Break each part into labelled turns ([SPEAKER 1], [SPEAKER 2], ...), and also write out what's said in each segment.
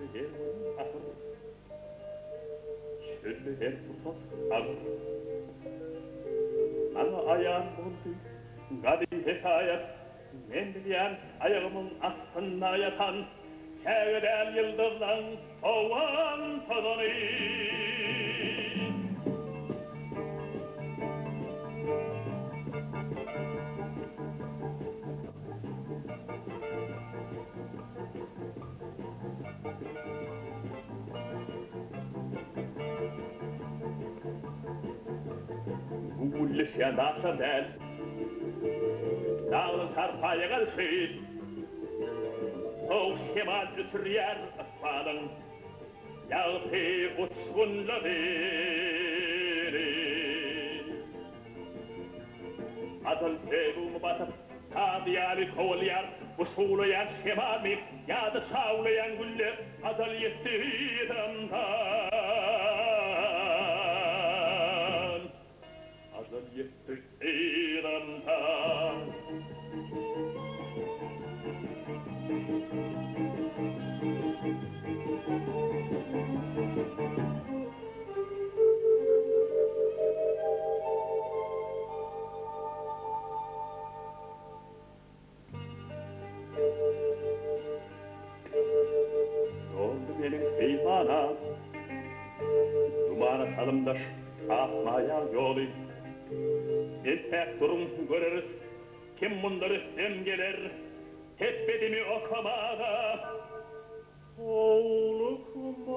[SPEAKER 1] Çölde her gün asyr. Çölde her pursat agyr. Maňa aýan boldy gadym hekaýat, Men bilýän aýagymyň astynda ýatan Çäge däl ýyldyzlaň sowan tozany. Güwwüldeşýän daşlar däl. Daglaň çarpaýa galşy. Sowuk şemal öçürýär ykbalyň ýagty uçgunlaryny. Ajal söýgüňi basyp, saz ýaly kowalýar, Bu şuwlaýan şemalmy ýa-da şawlaýan güller? Ajal ýetdi yzymdan, Ajal ýetdi yzymdan. Doldy meniň peýmanam. Dumana çalymdaş ak maýaň ýoly. Entäk duruň, göreris, kim munda rüstem geler. Tepbedimi okamaga howlukman.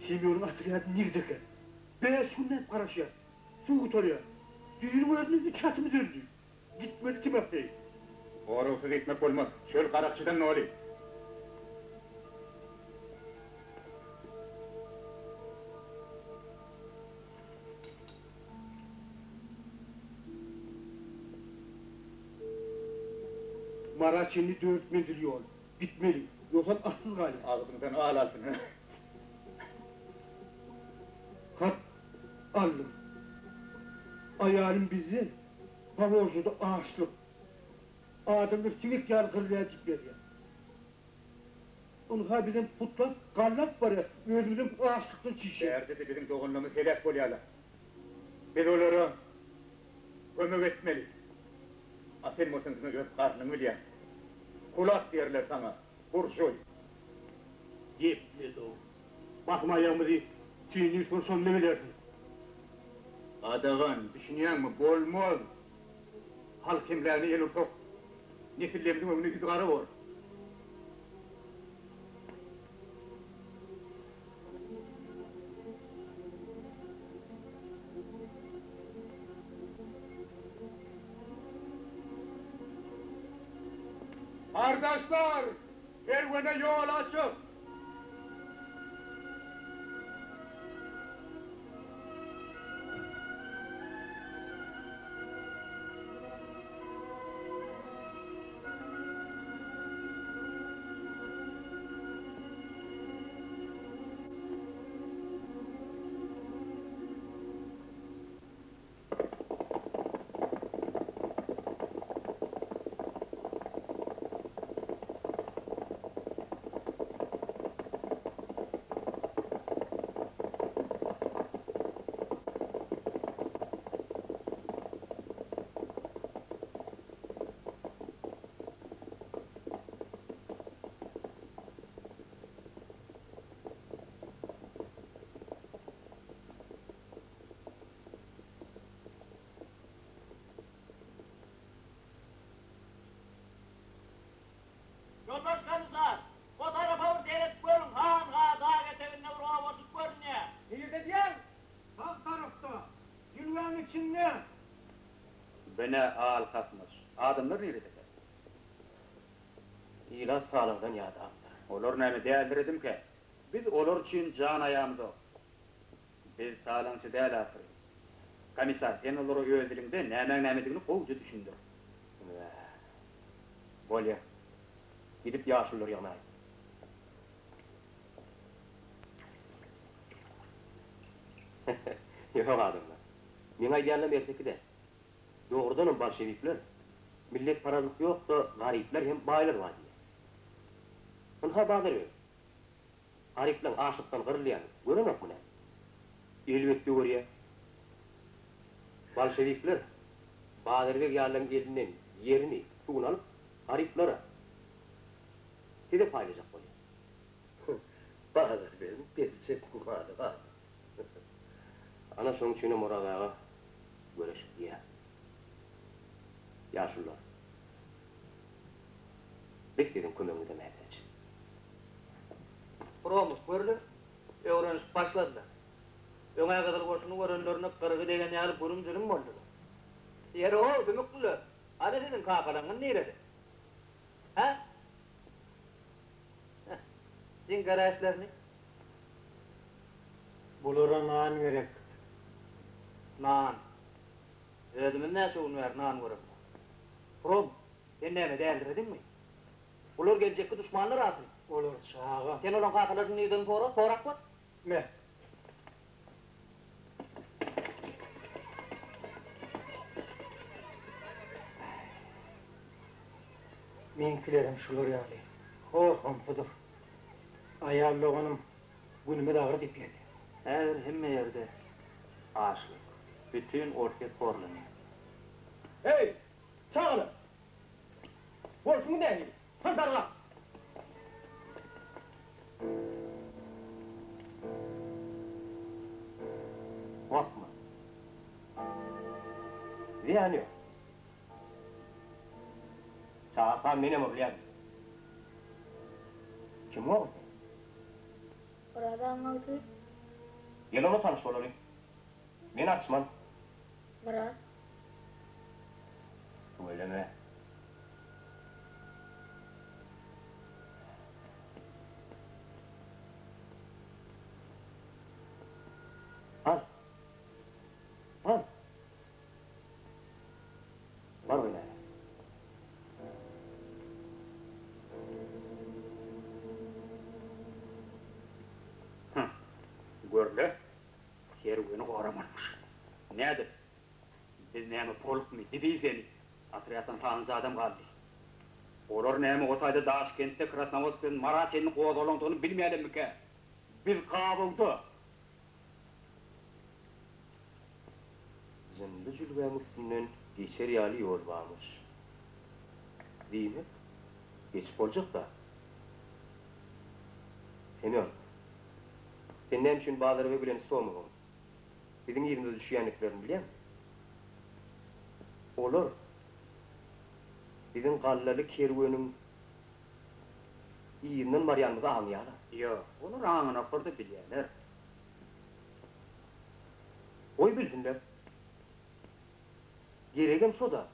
[SPEAKER 2] Semýonyň otrýady nirde eken? Bäş günläp garaşýas. Suw gutarýar. Düýnüň özünde üç atymyz öldi. Gitmeli Timofeý.
[SPEAKER 3] Goragsyz gitmek bolmaz. Çöl garakçydan doly.
[SPEAKER 2] Mara çenli dört menzil ýol. Gitmeli. Ýogsam atsyz galýas.
[SPEAKER 3] Agzyňdan al alsyn.
[SPEAKER 2] Hat aldym. Aýalym bizde Powolžada açlyk. Adamlar siňek ýaly gyrylýar diýip ýazýar. Ynha bizem putlap, gallap barýas, özümizem açlykdan çişýäs.
[SPEAKER 3] Bärde-de biziň doganlarymyz heläk bolýarlar. Biz olara kömek etmeli. A sen bolsaň diňe öz garnyňy bilýäň. Kulak diýerler saňa, buržuý.
[SPEAKER 2] Gepledow. Basym aýagymyzy çeýnirsoň şonda bilersiň.
[SPEAKER 3] Gadagan, düşünýäňmi, bolmaz! Halk emlägine el ursak, nesillerimiziň öňünde ýüzi gara bor. Gardaşlar! Kerwene ýol açyk!
[SPEAKER 4] Ýoldaş komisar, o tarapa bir seredip görüň, han-ha dag eteginde bir obajyk görünýär.
[SPEAKER 2] Nirde diýýäň? Sag tarapda, jülgäň içinde.
[SPEAKER 5] Bine, al kakmyş. Adamlar niredekä?
[SPEAKER 6] Ilat talaňdan ýadapdyr.
[SPEAKER 5] Olar näme däldiredimkä? Biz olar üçin jan aýamyzok. Biz talaňçy däl ahyry. Komissar, sen olara öz diliňde nämäň nämedigini gowuja düşündir.
[SPEAKER 6] Wä. Bolýa. Gidip ýaşululary ýygnaýyn. Ýok, adamlar. Meň aýdýanlarym erteki däl. Dogrudanam bolşewikler. Milletparazlyk ýok-da, garyplar hem baýlar bar diýýär. Ynha bazar özi. Garyplaň açlykdan gyrylýanyny görenokmy näme? Elbetde görýär. Bolşewikler Bazarbeg ýalylaryň elinden ýerini, suwuny alyp, garyplara, size paýlajak bolýar.
[SPEAKER 7] Bazarbegiň berjek maly bar.
[SPEAKER 6] Ana şoň üçinem Oraz aga göreşip diýýär. Ýaşulular, biz siziň kömegiňize mätäç.
[SPEAKER 4] Hromow görler, öwrenişip başladylar. Öň-ä gyzyl goşuny görenlerinde gyrgy degen ýaly gürüm-jürüm boldular. Ýeri-how, sümükliler, hany siziň kakalaryňyz nirede? Hä? Heh, jiňkeräşlerini.
[SPEAKER 2] Bulara nan gerek.
[SPEAKER 4] Nan. Özümiz näçe gün bäri nan göremzok. Hrom, sen näme dälirediňmi? Bular geljekki duşmanlar ahyry.
[SPEAKER 2] Olar çaga.
[SPEAKER 4] Sen olaň kakalarynyň nirdedigini sora, sorap gör.
[SPEAKER 2] Me. Meňkilerem şular ýaly hor-homsudyr. Aýal doganym günümiz agyr diýip ýazýar.
[SPEAKER 5] Häzir hemme ýerde açlyk. Bütin Orsýet horlanýar.
[SPEAKER 6] Heý, çagalar! Bolşuňyz nähili? Hany dargaň! Gorkma. Zyýany ýok. Çagakam menem urulýardym. Kimiň ogly sen?
[SPEAKER 8] Oraz agaň agtygy.
[SPEAKER 6] Gel onda tanyş bolaly. Men Arçman.
[SPEAKER 8] Myrat.
[SPEAKER 6] Tüweleme. Al. Al. Bar oýnaýa.
[SPEAKER 5] Hah, gör-le, kerweni goramalymyş. Nädip? Biz näme polkmy, diwiziýamy? Otrýaddan sanyja adam galdy. Olar näme o taýda Daşkentde, Krasnowodskden Mara çenli gozgalaňdygyny bilmeýärlermikä? Biz gabawda!
[SPEAKER 6] Jynly jülgäň üstünden geçer ýaly ýol barmyş. Diýmek, geçip boljak-da. Semýon, sen näme üçin Bazarbeg bilen Somowyň biziň yzymyza düşýändiklerini bilýäňmi? Olar biziň gallaly kerweniň yzyndan barýanymyzy aňýarlar.
[SPEAKER 5] Ýok, olar aňanoklar-da bilýärler.
[SPEAKER 6] Goý bilsinler. Geregem şo-da.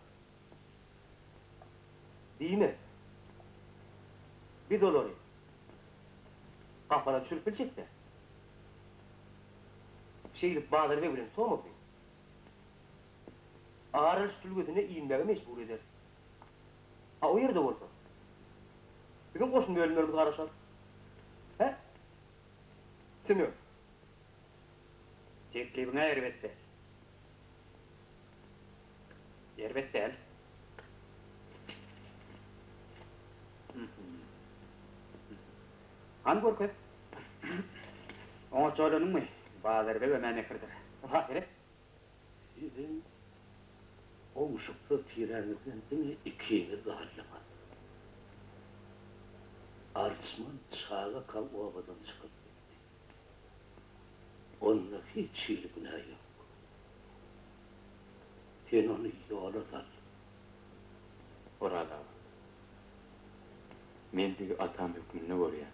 [SPEAKER 6] Diýmek, biz olary gapana düşürip biljek-dä. Şeýdip Bazarbeg bilen Somowy Aral jülgesine inmäge mejbur ederis. A o ýerde bolsa, biziň goşun bölümlerimiz garaşar. Hä? Semýon.
[SPEAKER 5] Teklibiň-ä erbet däl. Erbet däl. Hany görkez. Oňat oýlanyňmy? Bazarbegem-ä mekirdir.
[SPEAKER 6] Ynha, seret.
[SPEAKER 7] Siziň oňşuksyz tiräňizden diňe ikiňiz galdyňyz. Arçman çagaka obadan çykyp gitdi. Onda hiç hili günä ýok. Sen ony ýola sal.
[SPEAKER 3] Oraz aga. Men sizi atam hökmünde görýän.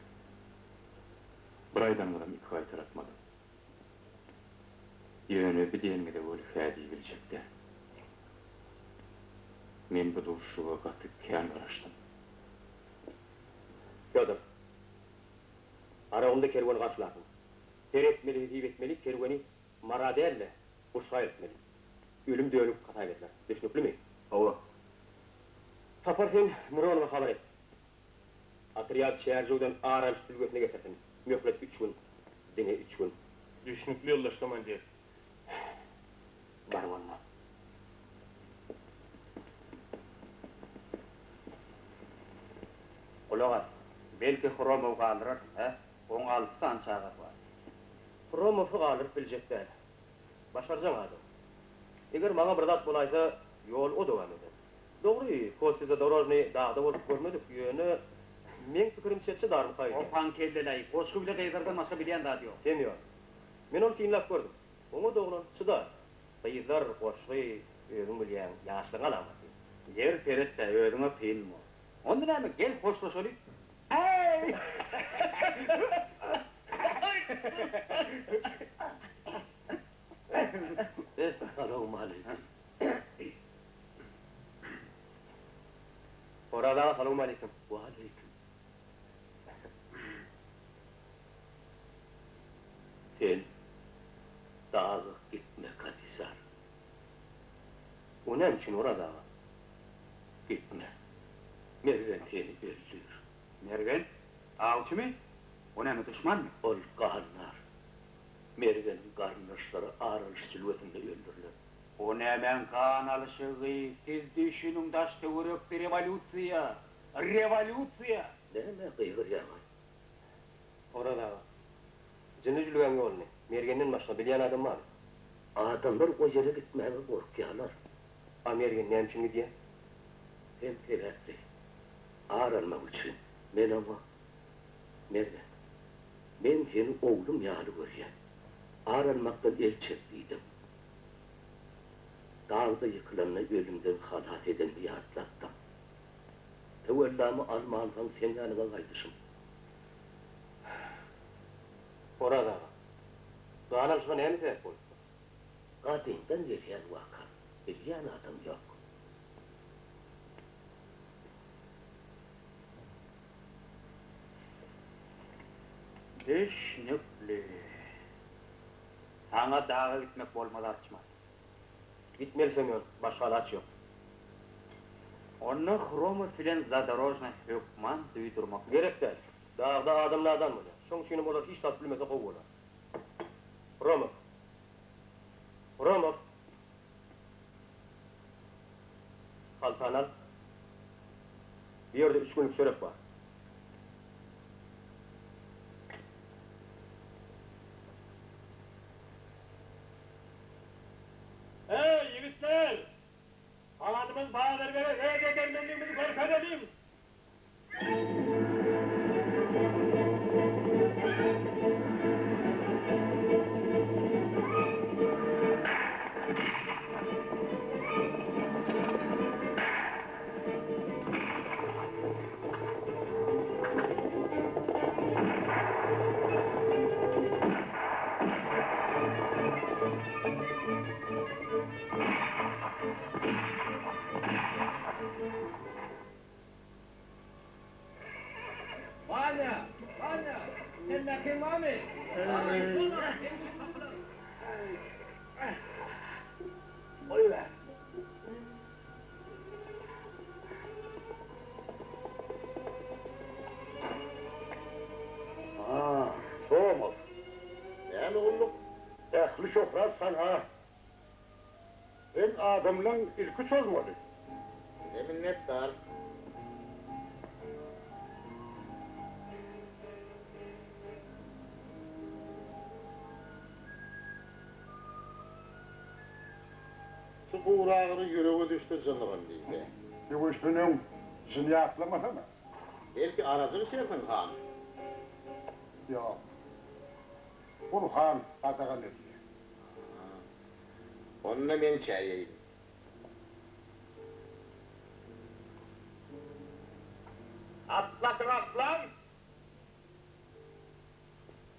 [SPEAKER 3] Bir aýdanyňyzam iki gaýtalatmadym. Ýöne bi diýeniňize weli hä diýibiljek däl. Men bu duşuşyga gaty kän garaşdym.
[SPEAKER 6] Fýodor. Garagumda kerweni garşylarsyň. Seretmeli, hesip etmeli, kerweni Mara däl-de, Guşga eltmeli. Ölüm dönük hasap ediler. Düşnüklimi?
[SPEAKER 3] Hawa.
[SPEAKER 6] Sapar sen Mironowa habar et. Otrýad Çärjewden ar alyş jülgesine getirsin. Möhlet üç gün. Diňe üç gün.
[SPEAKER 1] Düşnükli ýoldaş komandir.
[SPEAKER 6] Baryň onda.
[SPEAKER 5] Gulak as. Belki Hromowy galdyrarsyň, hä? Oň alty sany çagasy bar.
[SPEAKER 6] Hromowy galdyryp biljek däl. Başarjaň adam. Eger maňa bir zat bolaýsa, ýol o dowam eder. Dogry, Kostýa Zadorožnyý dagda bolup görmedik, ýöne meň pikirimçe çydarmyka öýdýän.
[SPEAKER 5] O paňkelleleý, goşgy bile gyzlardan başga bilýän zady ýok.
[SPEAKER 6] Semýon. Men ony synlap gördüm. Oňa doglan çydar. Gyzlar, goşgy, özüň bilýäň, ýaşlygyň alamaty.
[SPEAKER 5] Ýer seret-dä, özüňe kyn bor. Onda näme, gel hoşlaşaly. Äý!
[SPEAKER 7] Essalawmaleýkim.
[SPEAKER 6] Oraz aga, salowmaleýkim.
[SPEAKER 7] Waleýkim. Sen daga gitme, komissar.
[SPEAKER 6] O näme üçin, Oraz aga?
[SPEAKER 7] Gitme. Mergen seni öldür.
[SPEAKER 5] Mergen? Awçymy? O näme, duşmanmy?
[SPEAKER 7] Ol gahandar. Mergeniň garyndaşlary ar alyş jülgesinde öldürilen.
[SPEAKER 5] O nämäň gan alyşygy, siz düşüniň daş-töwerekde rewolýusiýa! Rewolýusiýa!
[SPEAKER 7] Nämä gygyrýaňaý?
[SPEAKER 6] Oraz aga, Jynly jülgäň ýoluny Mergenden başga bilýän adam barmy?
[SPEAKER 7] Adamlar o ýere gitmäge gorkýarlar.
[SPEAKER 6] A Mergen näme üçin gidýär?
[SPEAKER 7] Sen sebäpli. Ar almak üçin. Men oňa, Mergen, men seni oglum ýaly görýän. Ar almakdan el çek diýdim. Dagda ýykylanda ölümden halas edenini ýatlatdym. Töwellamy almansoň seň ýanyňa gaýdyşym.
[SPEAKER 6] Oraz aga, gan alşyga näme sebäp bolupdyr?
[SPEAKER 7] Gadymdan gelýän waka, bilýän adam ýok.
[SPEAKER 5] Düşnükli. Saňa daga gitmek bolmaz Arçman.
[SPEAKER 6] Gitmeli Semýon, başga alaç ýok.
[SPEAKER 5] Onda Hromow bilen Zadorožna hökman duýdurmak
[SPEAKER 6] gerek. Gerek däl. Dagda adam nadan bolýar. Şoň üçinem olar hiç zat bilmese gowy bolar. Hromow! Hromow! Paltany al. Bu ýerde üç günlük çörek bar.
[SPEAKER 1] Eý, ýigitler! Hanymyz Bazargöre öz edermenligimizi görkezeliň! Wanýa! Wanýa! Temmäkiň barmy?
[SPEAKER 7] Goýber.
[SPEAKER 9] Ha, Somow. Näme gulluk? Ähli şöhrat saňa. Sen adamlaň ilki çozmaly.
[SPEAKER 10] Size minnetdar. Şu guragyry ýürege düşse jyňryn diýse.
[SPEAKER 9] Söweşden öň jyn ýatlamasana.
[SPEAKER 10] Belki arajyk içersiň, han?
[SPEAKER 9] Ýok. Gurhan gadagan edýär.
[SPEAKER 10] Onda men içäýeýin.
[SPEAKER 1] Atlasyn atlan!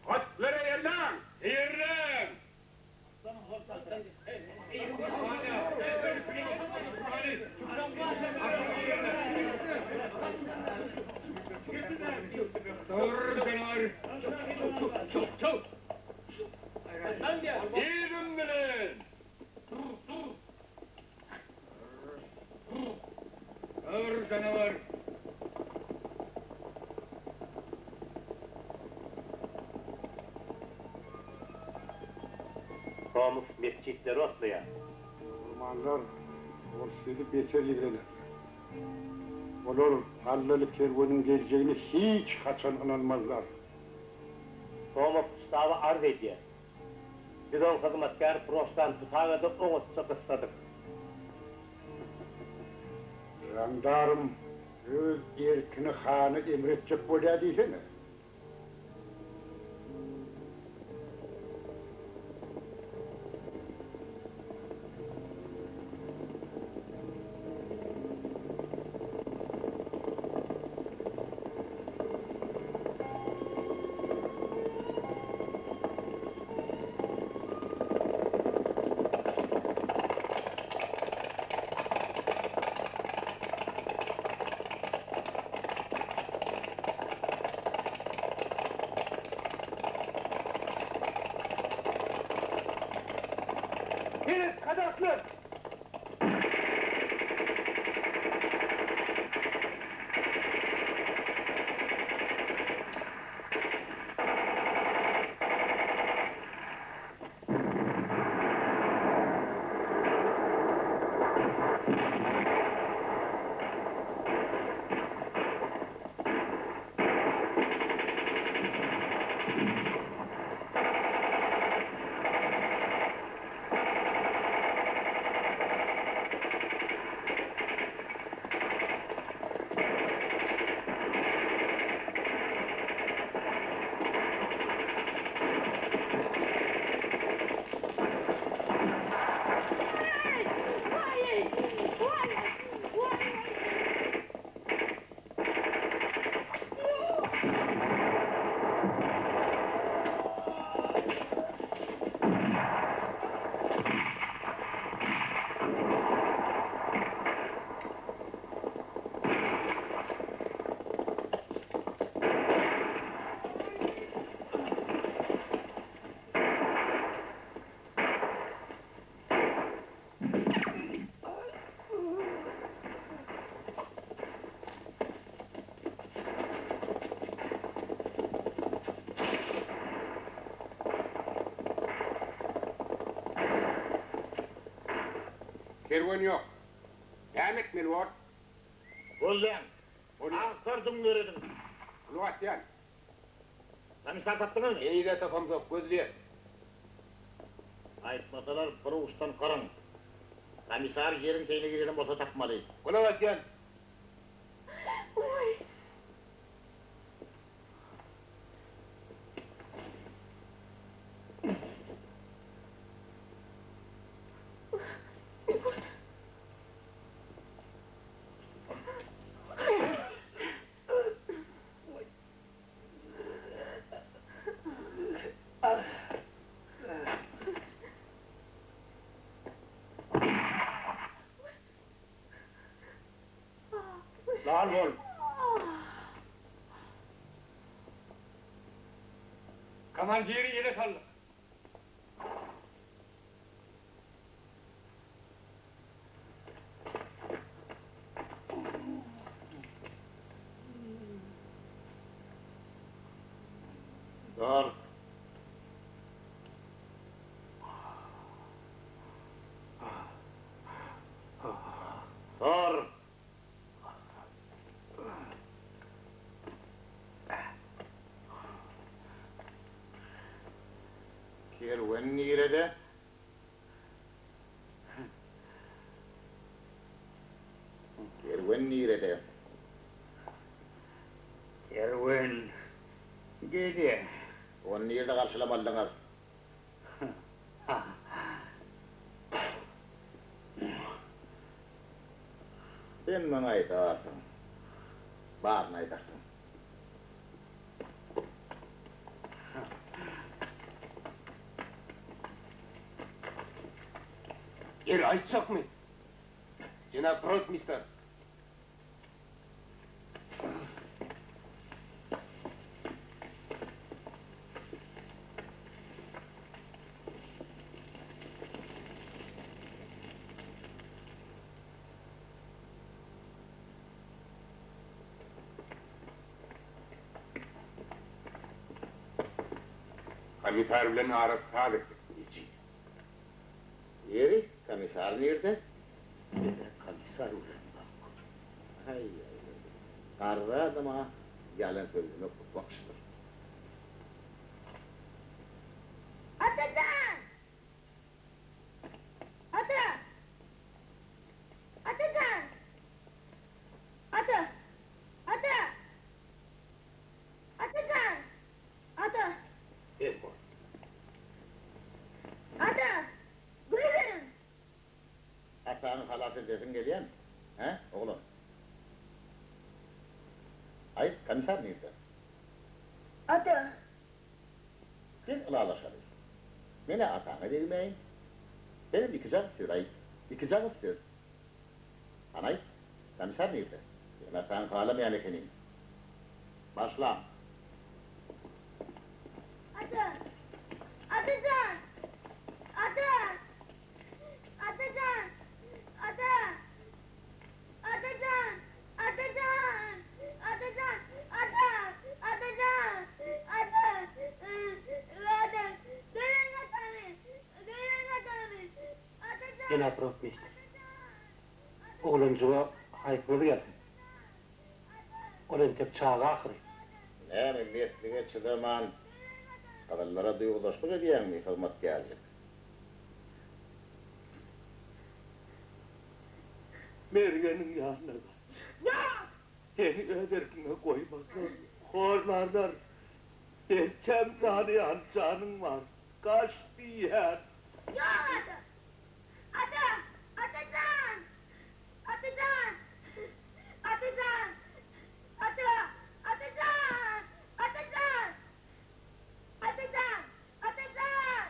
[SPEAKER 1] Atlary eýerläň! Eýerläň! Yzym bilen! Dur, janawar!
[SPEAKER 6] Hromow metjitleri otlaýar.
[SPEAKER 9] Musulmanlar Orsýeti beter ýigrenerler. Olar gallaly kerweniň geljegine hiç haçan ynanmazlar.
[SPEAKER 6] Somow ştaba arz edýär. Biz oň hyzmatkäri Proşdan tutaga-da oňatja gyssadyk.
[SPEAKER 9] Žandarm öz erkini hana emr etjek bolýar diýsene.
[SPEAKER 2] Seret, kazaklar!
[SPEAKER 11] Kerwen ýok. Näme etmeli bor?
[SPEAKER 12] Gözläň. Agtardyň ýörediň.
[SPEAKER 11] Gulak asýan.
[SPEAKER 12] Komissar tapdyňyzmy?
[SPEAKER 11] Heniz-ä tapamzok, gözleýäs.
[SPEAKER 12] Aýtmasalar bir uçdan gyryň. Komissar ýeriň teýine girenem bolsa tapmaly.
[SPEAKER 11] Gulak asýan.
[SPEAKER 8] Oý.
[SPEAKER 11] Lal bol.
[SPEAKER 3] Komandiri ele saldyk.
[SPEAKER 12] Dur. Dur. Kerwen nirede? Kerwen nirede?
[SPEAKER 3] Kerwen gelýär.
[SPEAKER 12] Ony nirede garşylamalydyňyz? Sen maňa aýdarsyň. Baryny aýdarsyň.
[SPEAKER 11] Ýeri aýtjakmy? Jenap rotmister. Komissar bilen arasy saz eken, ejiz.
[SPEAKER 12] Ýeri, komissar nirde?
[SPEAKER 7] Mena komissar bilen bak.
[SPEAKER 12] Aý-aý-aý. Garry adama ýalan sözlemek ukmakşydyr.
[SPEAKER 8] Atajan! Ata! Atajan! Ata! Ata! Atajan! Ata!
[SPEAKER 7] Ses bol.
[SPEAKER 8] Ata! Gülüberiň!
[SPEAKER 12] Ataňy halas edesiň gelýämi, hä, oglan? Aýt, komissar nirde?
[SPEAKER 8] Ata!
[SPEAKER 12] Gel ylalaşaly. Men-ä ataňa degmäýin. Senem ikije agyz söz aýt. Ikije agyz söz. Hany aýt, komissar nirde? Sen ataňy halamaýan ekeniň. Başlaň.
[SPEAKER 8] Ata! Atajan! Ata! Atajan! Ata! Atajan! Atajan! Atajan! Ata! Atajan! Ata! Ata! Döwerin atamy! Döwerin atamy! Atajan!
[SPEAKER 2] Jenap rotmistr, oglanjyga haýpyňyz gelsin. Ol entek çaga ahyry.
[SPEAKER 12] Näme, meslige çydaman, gyzyllara duýgudaşlyk edýäňmi, hyzmatkärjik?
[SPEAKER 1] Mergeniň ýanyna gaç.
[SPEAKER 8] Ýok!
[SPEAKER 1] Seni öz erkiňe goýmazlar, horlarlar. Belkäm jany janyň bar. Gaç diýýän.
[SPEAKER 8] Ýok, ata! Ata! Atajan! Atajan! Atajan! Ata! Atajan! Atajan! Atajan! Atajan!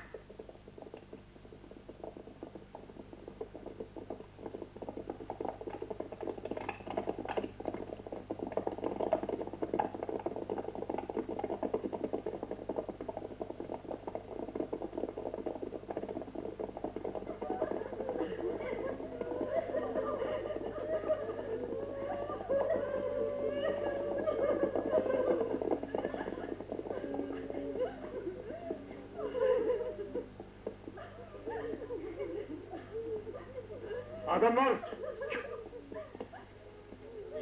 [SPEAKER 9] Adamlar!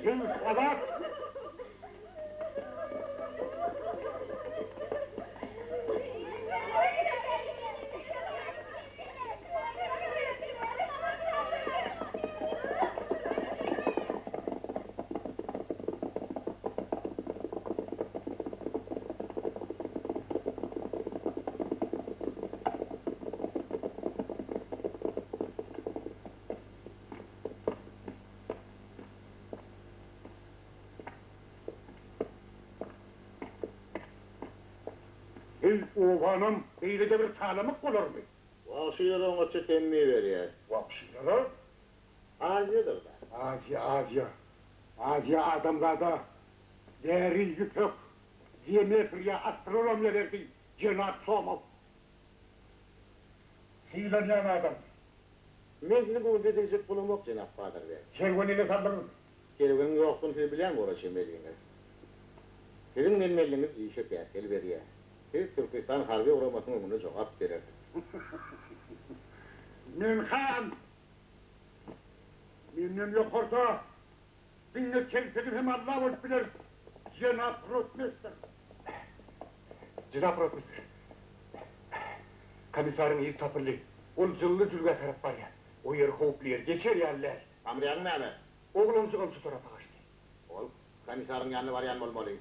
[SPEAKER 9] Siz azat! Siz obanam beýle-de bir talamak bolarmy?
[SPEAKER 12] Wagşylara oňatja temmi berýär.
[SPEAKER 9] Wagşylara?
[SPEAKER 12] Aziýadyr-da.
[SPEAKER 9] Aziýa, Aziýa. Aziýa adamzada däri, ýüpek, geometriýa, astronomiýa berdi, jenap Somow. Sylanýan adam.
[SPEAKER 12] Men sizi bu gün dedigjek bolamok, jenap Paderbeg.
[SPEAKER 9] Kerweni ele saldyňyz.
[SPEAKER 12] Kerweniň ýokdugyny siz bilýän bora çemeliňiz. Siziň menmenligiňiz işe päsgel berýär. Siz Türküstan harby guramasynyň öňünde jogap berersiňiz.
[SPEAKER 9] Men han! Menden ýokarda diňe telpegim hem Alla bolup biler, jenap rotmistr.
[SPEAKER 3] Jenap rotmistr, komissaryň yzy tapyldy. Ol Jylly jülgä tarap barýar. O ýer howply ýer, geçer ýaly däl.
[SPEAKER 12] Hamyrýagyň näme?
[SPEAKER 3] Oglanjygam şu tarapa gaçdy.
[SPEAKER 12] Ol komissaryň ýanyna barýan bolmaly.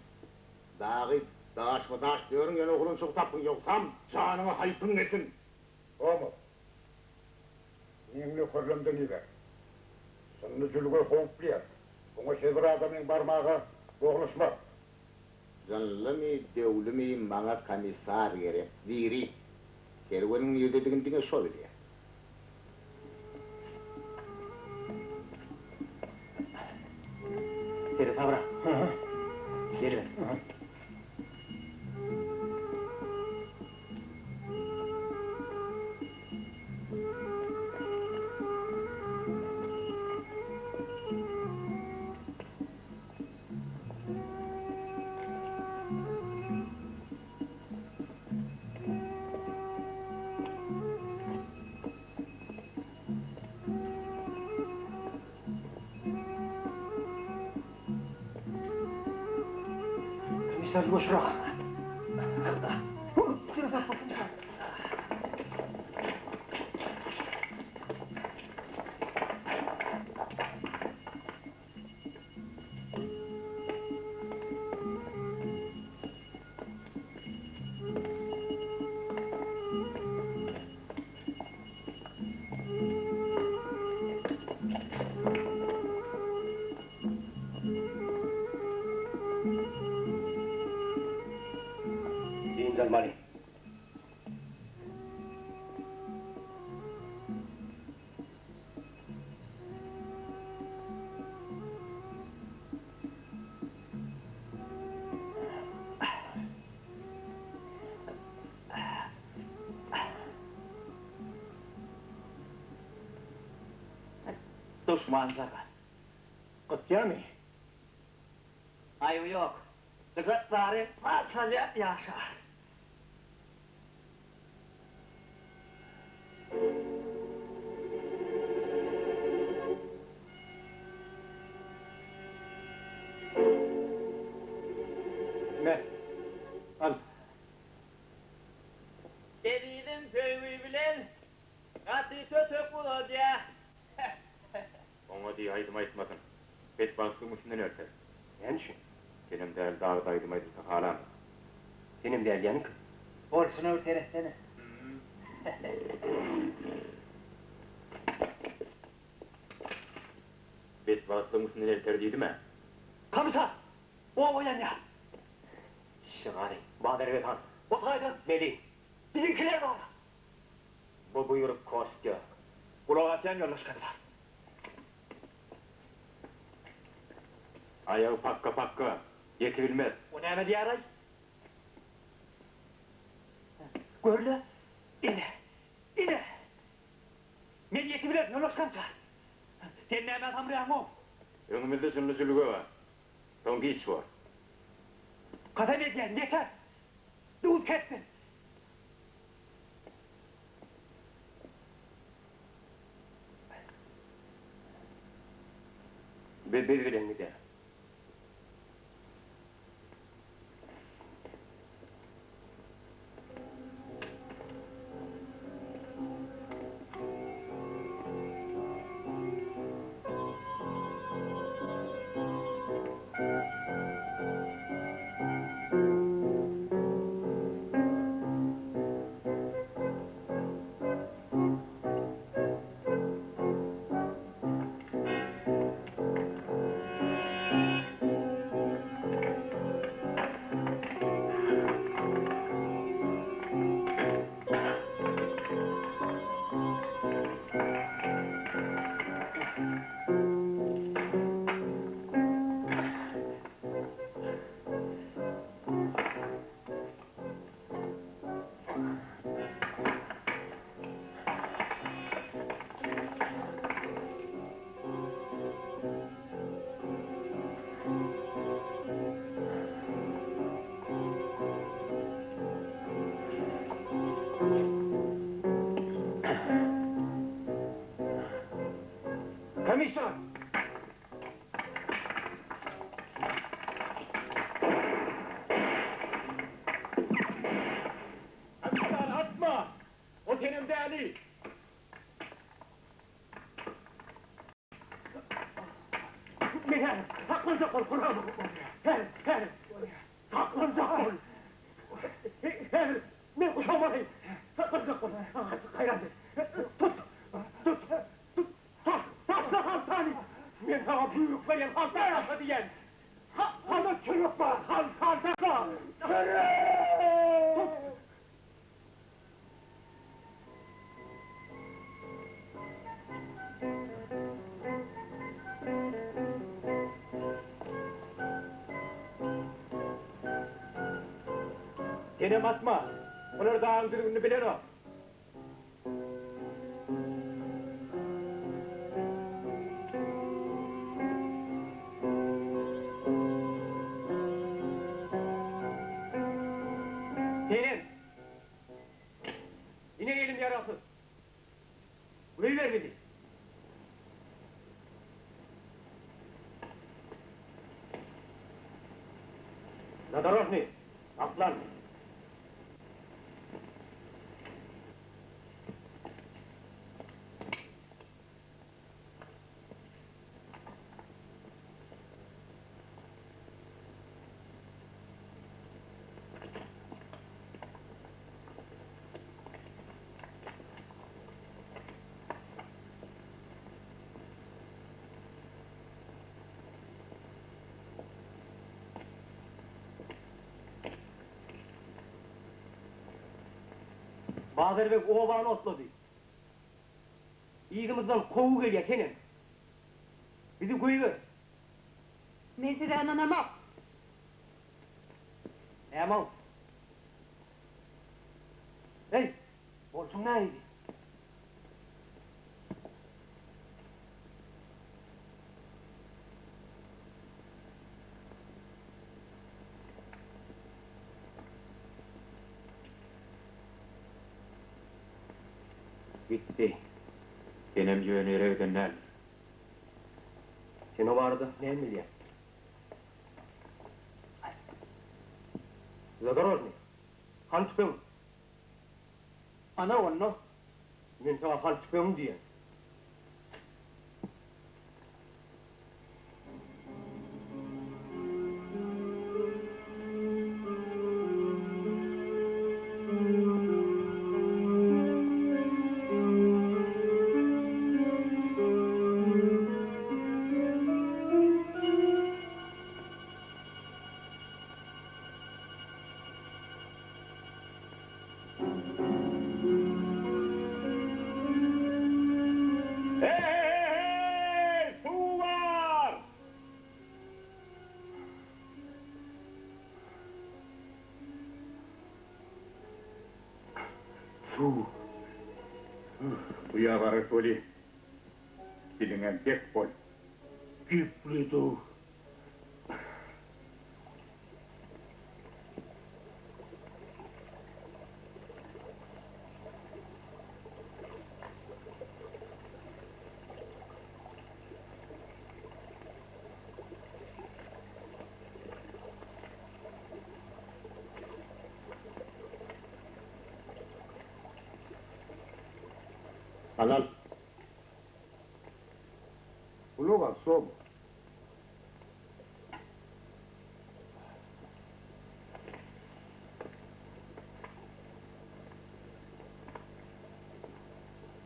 [SPEAKER 12] Dagy daşma-daş dörüň, ýöne oglanjygy tapyň, ýogsam janyňa haýpyň gelsin!
[SPEAKER 9] Somow, Meň nökerlemden iber. Şunda jülge howply ýer. Oňa her bir adamyň barmaga boglaşmaz.
[SPEAKER 12] Jynlymy, döwlümi maňa komissar gerek, diri. Kerweniň nirdedigini diňe şo bilýär.
[SPEAKER 6] Seresabrak. Geliber.
[SPEAKER 2] Komisar ýuwaşrak. Seresap bol, komisar.
[SPEAKER 6] Dynç almaly.
[SPEAKER 4] Duşman jagan.
[SPEAKER 3] Gytýamy?
[SPEAKER 4] Aýby ýok. Gyjak bary çalýar ýaşar.
[SPEAKER 3] Me, al.
[SPEAKER 4] Ezizim söýgi bilen gaty tötek uzadýa.
[SPEAKER 11] Oňa diý aýdym aýtmasyn. Betbagtlygyň üstünden elter.
[SPEAKER 6] Näme üçin?
[SPEAKER 11] Senem däl dagda aýdym aýdylsa halamok.
[SPEAKER 6] Senem däl diýýäniň kim?
[SPEAKER 4] Bolşuna bir seretsene.
[SPEAKER 11] Betbagtlygyň üstünden elter diýdim-ä.
[SPEAKER 2] Komissar! Oba ýanýar!
[SPEAKER 6] Şygary, Bazar han.
[SPEAKER 2] O taýdan
[SPEAKER 6] Meli.
[SPEAKER 2] Biziňkiler bar.
[SPEAKER 6] Bu buýruk Kostýa.
[SPEAKER 2] Gulak asýan ýoldaş komisar.
[SPEAKER 11] Aýagy pakga-pakga, ýetibilmez.
[SPEAKER 2] O näme diýýär-aý? Gör-le, ine, ine! Men ýetibilerin, ýoldaş komisar. Sen nämä samraýaň-ow?
[SPEAKER 11] Öňümizde jynly jülge bar. Soň giç bor.
[SPEAKER 2] Kasam edýän, ýeter! Duz kessin!
[SPEAKER 6] Biz biz bilen gider.
[SPEAKER 3] Komissar! Komissar atma! O senem däli!
[SPEAKER 2] Men saklanjak bol, Kuran. Her, her. Saklanjak bol. Her, men guşamaly. Saklanjak bol. Gaýrat et. Tut, tut, tut. Taş, taşla haltany. Men saňa buýruk berýän, halta taşla diýýän. Ha, hana çörek bar, haltany taşla. Çörek! Tut.
[SPEAKER 3] Senem atma. Olar dagyň düzgünini bilenok.
[SPEAKER 6] Senem! Ine elim ýaragsyz. Goýber bizi. Zadorožnyý, atlan! Bazarbeg obany otlady. Yzymyzdan kowgy gelýär, senem. Bizi goýber.
[SPEAKER 13] Men size ynanamok.
[SPEAKER 6] Näme-ow? Eý, bolşuň nähili?
[SPEAKER 11] Gitdi. Senem ýöne ýere giden däldir.
[SPEAKER 6] Sen o barada näme bilýäň? Zadorožnyý, hany tüpeň? Ana onda, men saňa hany tüpeňi diýýän.
[SPEAKER 1] He-he-he-heý! Suw bar!
[SPEAKER 3] Suw. Guýa barar weli, biliňem bek bol.
[SPEAKER 10] Gepledow.
[SPEAKER 12] Halal.
[SPEAKER 9] Gulak as, Somow.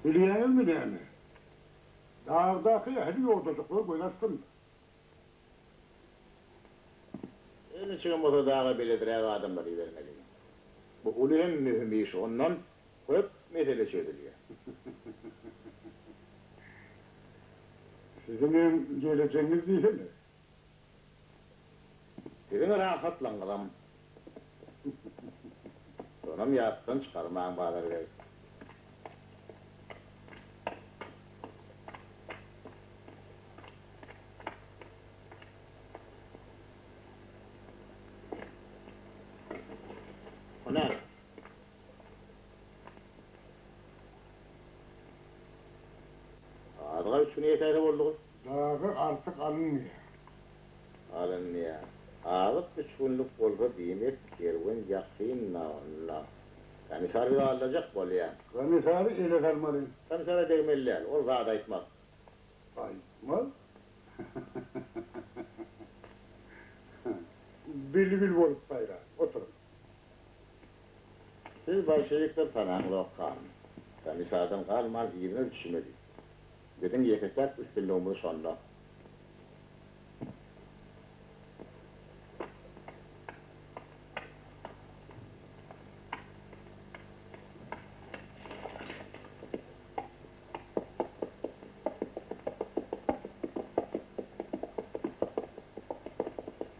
[SPEAKER 9] Bilýäňizmi näme? Dagdaky ähli ýodajyklara göz astynda.
[SPEAKER 12] Her niçigem bolsa daga beledräk adamlary ibermeli. Bu uly hem möhüm iş, ondan köp mesele çözülýär.
[SPEAKER 9] Siziňem gelejegiňiz diýsene.
[SPEAKER 12] Siziň rahatlygyňyzam. Şonam ýatdan çykarmaň, Bazar beg. O näme? Azyga üç gün ýetäýse boldugy.
[SPEAKER 9] Dagy artyk alynmaýar.
[SPEAKER 12] Alynmaýar. Azyk üç günlük bolsa diýmek kerwen ýakyn-da onda. Komissar bizi aldajak bolýar.
[SPEAKER 9] Komissary ele salmaly.
[SPEAKER 12] Komissara degmeli däl, ol zat aýtmaz.
[SPEAKER 9] Aýtmaz. Bilbil bolup saýrar. Oturyň.
[SPEAKER 12] Siz bolşewikler tanaňzok hany. Komissardan galman yzyna düşmeli. Biziň ýeke-täk üstünligimiz şonda.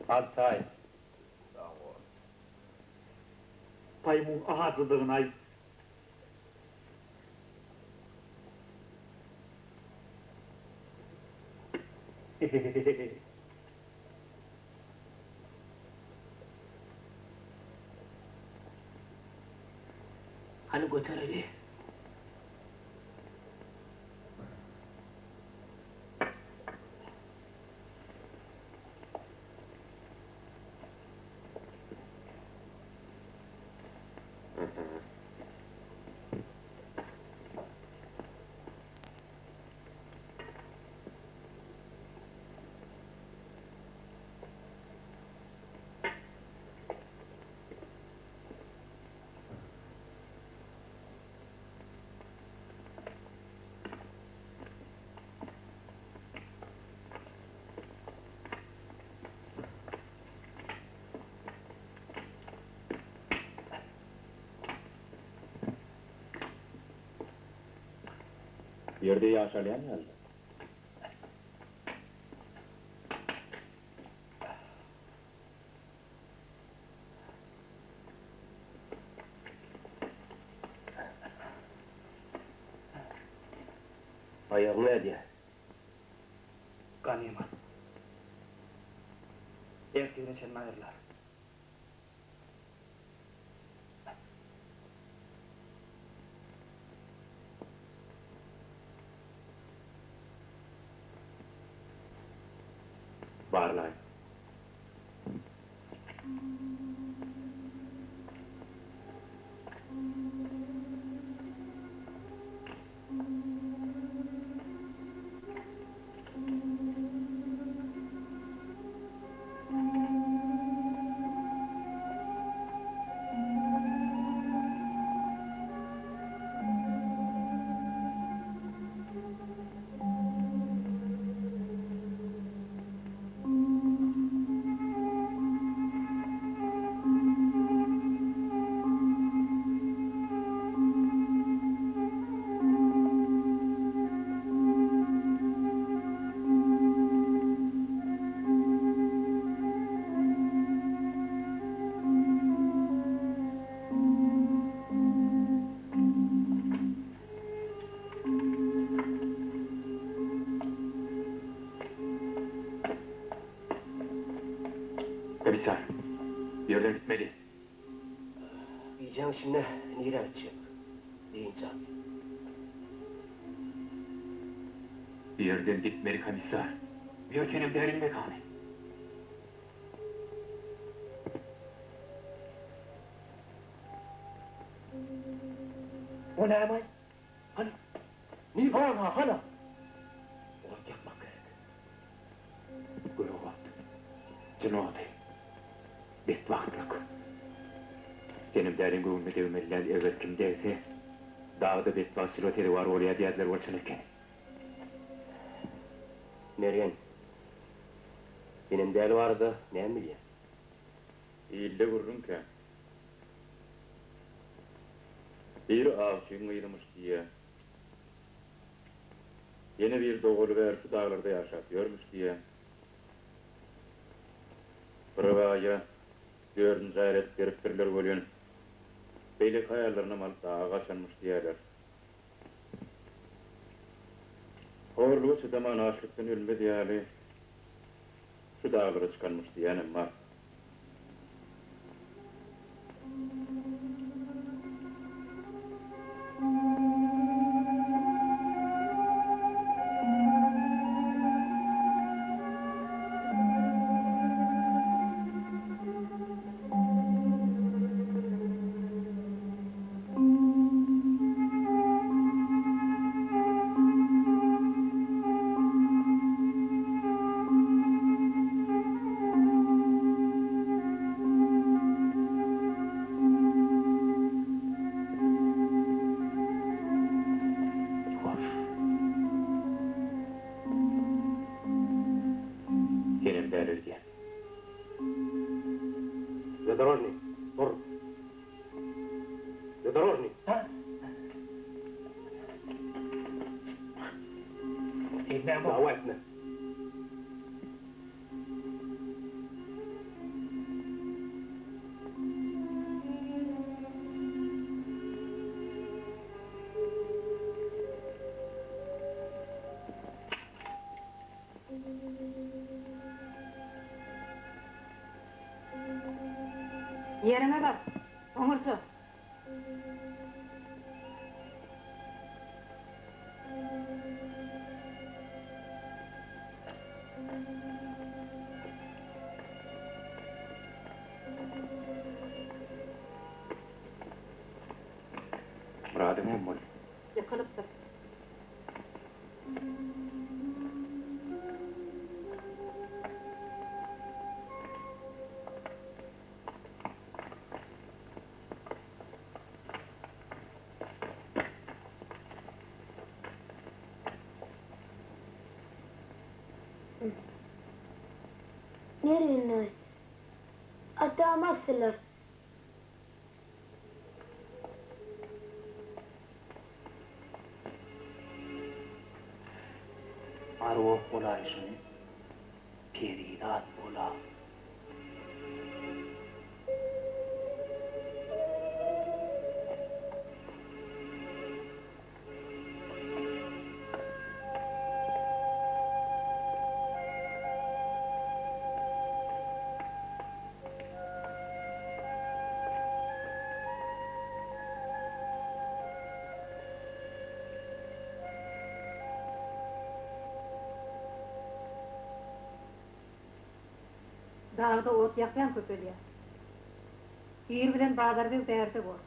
[SPEAKER 5] Al çaý.
[SPEAKER 10] Sag bol. Paýmuň ajydygyny aýt.
[SPEAKER 2] Hany götereli.
[SPEAKER 11] Bu ýerde ýaşalýan ýaly.
[SPEAKER 6] Aýagyň nädýär?
[SPEAKER 4] Ganymat. Ertire çenli aýrylar.
[SPEAKER 11] Barlaý. Komissar, bu ýerden gitmeli.
[SPEAKER 6] Gijäň içinde nirä gitjek? Dynç al.
[SPEAKER 11] Bu ýerden gitmeli, komissar. Bu ýer senem däliň mekany.
[SPEAKER 2] O näme-aý? Hany? Nirde? Hana, hana!
[SPEAKER 11] Ot ýakmak gerek. Gök ot. Jyn ody. Betbagtlyk. Senem däliň göwnüne degmeli däl, eger kim degse, dagda betbagtçylyga sezewar bolýar diýerdiler ol çyn eken.
[SPEAKER 6] Mergen, senem däli barada näme bilýäň?
[SPEAKER 11] Ilde gürrüň kän. Biri awçyň gyzymyş diýýä. Ýene biri dogaly bäri şu daglarda ýaşap ýörmüş diýýä. Bir baýa dördünji aýal edip beripdirler welin, beýleki aýallarynam alyp daga gaçanmyş diýýäler. Horluga çydaman açlykdan ölmez ýaly şu daglara çykanmyş diýýänem bar. Ýuwaş. Senem däl öýdýän.
[SPEAKER 6] Zadorožnyý, dur. Zadorožnyý. Dawa etme.
[SPEAKER 13] Ýeriňe bar, oňurja.
[SPEAKER 11] Myradyň näme boldy?
[SPEAKER 13] Ýykylypdyr.
[SPEAKER 8] Mergen daýy, atamy asdylar.
[SPEAKER 4] ok bolaýşyny perizat bola.
[SPEAKER 13] Dagda ot ýakýan köpelýär. Ir bilen Bazarbeg bärde bor.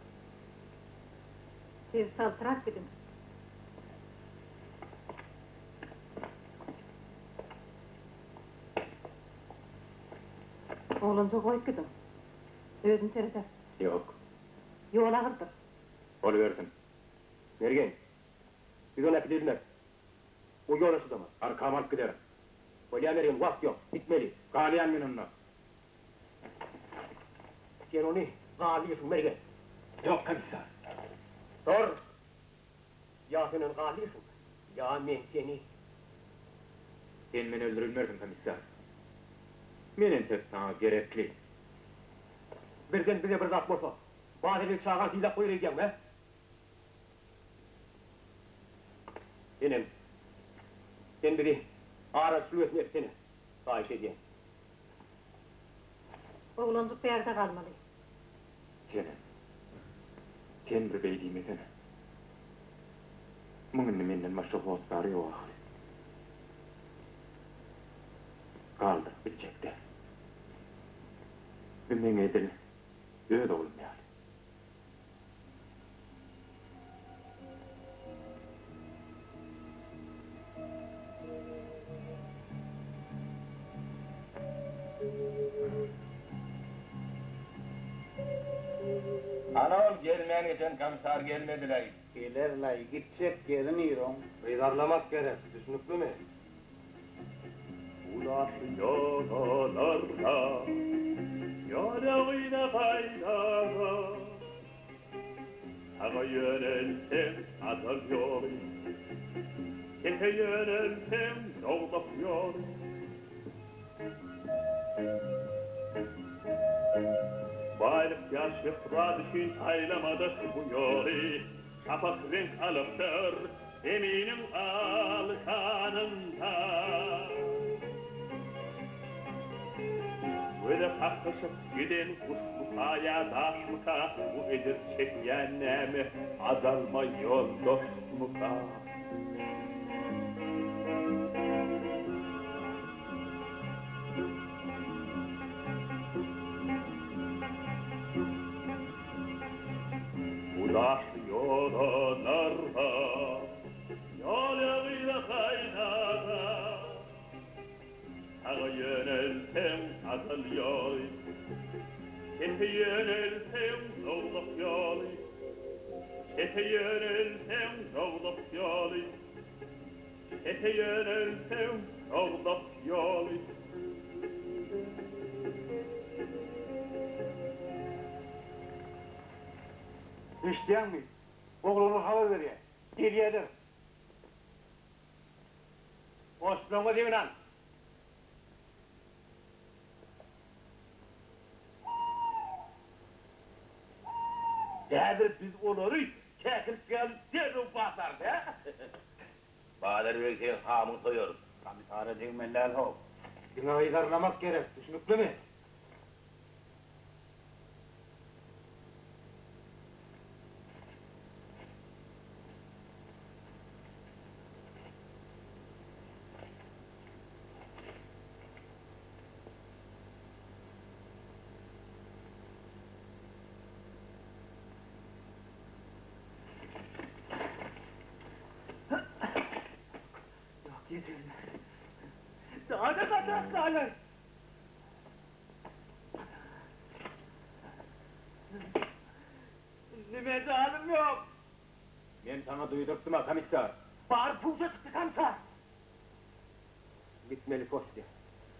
[SPEAKER 13] Siz çaltrak gidiň. Oglanjygy goýup gidiň. Özüm sereder.
[SPEAKER 11] Ýok.
[SPEAKER 13] Ýol agyrdyr.
[SPEAKER 11] Bolubersin.
[SPEAKER 6] Mergen, biz ony äkidibilmeris. O ýola çydamaz.
[SPEAKER 11] Arkama alyp giderin.
[SPEAKER 6] Bolýa Mergen, wagt ýok. Gitmeli.
[SPEAKER 11] Galýan men onda.
[SPEAKER 2] Sen ony galyrsyň Mergen.
[SPEAKER 11] Ýok, komissar.
[SPEAKER 2] Dur! Ýa sen ony galyrsyň, ýa men seni.
[SPEAKER 11] Sen meni öldürilmersiň, komissar. Men entek saňa gerekli.
[SPEAKER 2] Birden bize bir zat bolsa, Bazarbeg çagaň sylap goýar öýdýäňmi, hä? Senem, sen bizi Aral jülgesine eltsene, haýyş edýän.
[SPEAKER 13] Oglanjyk bärde galmaly.
[SPEAKER 11] Senem, sen bir beý diýmesene. Muň indi menden başga hossary ýok ahyry. Galdyryp biljek däl. Bu meň edil öz oglum ýaly.
[SPEAKER 14] Ana ol gelmän geçen komissar gelmediläý.
[SPEAKER 10] Gelerlaý, gitjek ýeri niroň?
[SPEAKER 6] Yzarlamak gerek, düşnüklimi?
[SPEAKER 1] Ulaş ýodalarda, ýöne-gyna gaýdaga. Saga ýönelseň ajal ýoly, Çepe ýönelseň dowzah ýoly. Baýlyk ýa şöhrat üçin saýlamadyk bu ýoly, Şapak reňk alypdyr Zeminiň al ganynda. Göze kaklyşyp giden guşmyka ýa daşmyka, bu ejir çekýän näme, adalma ýoldaşmyka? Bu daşly ýodalarda, Ýol-ýagyda gaýdada, Saga ýönelseň ajal ýoly, Çepe ýönelseň dowzah ýoly, Çepe ýönelseň dowzah ýoly, Çepe ýönelseň dowzah ýoly.
[SPEAKER 10] Eşidýäňmi? Oglanlar habar berýär. Gelýärler.
[SPEAKER 5] Goşlaryňyzy ýygnaň.
[SPEAKER 14] Häzir biz olary käkilik ýaly derrew basarys, hä? Bazar beg seň hamyňy soýarys.
[SPEAKER 5] Komissara degmeli däl-how.
[SPEAKER 6] Diňe yzarlamak gerek, düşnüklimi?
[SPEAKER 2] Ýok, ýetilmez. Daha-da gaçak galar. Indi mejalym ýok.
[SPEAKER 11] Men saňa duýdurypdym-a, komissar.
[SPEAKER 2] Bary puja çykdy, komissar.
[SPEAKER 6] Gitmeli, Kostýa.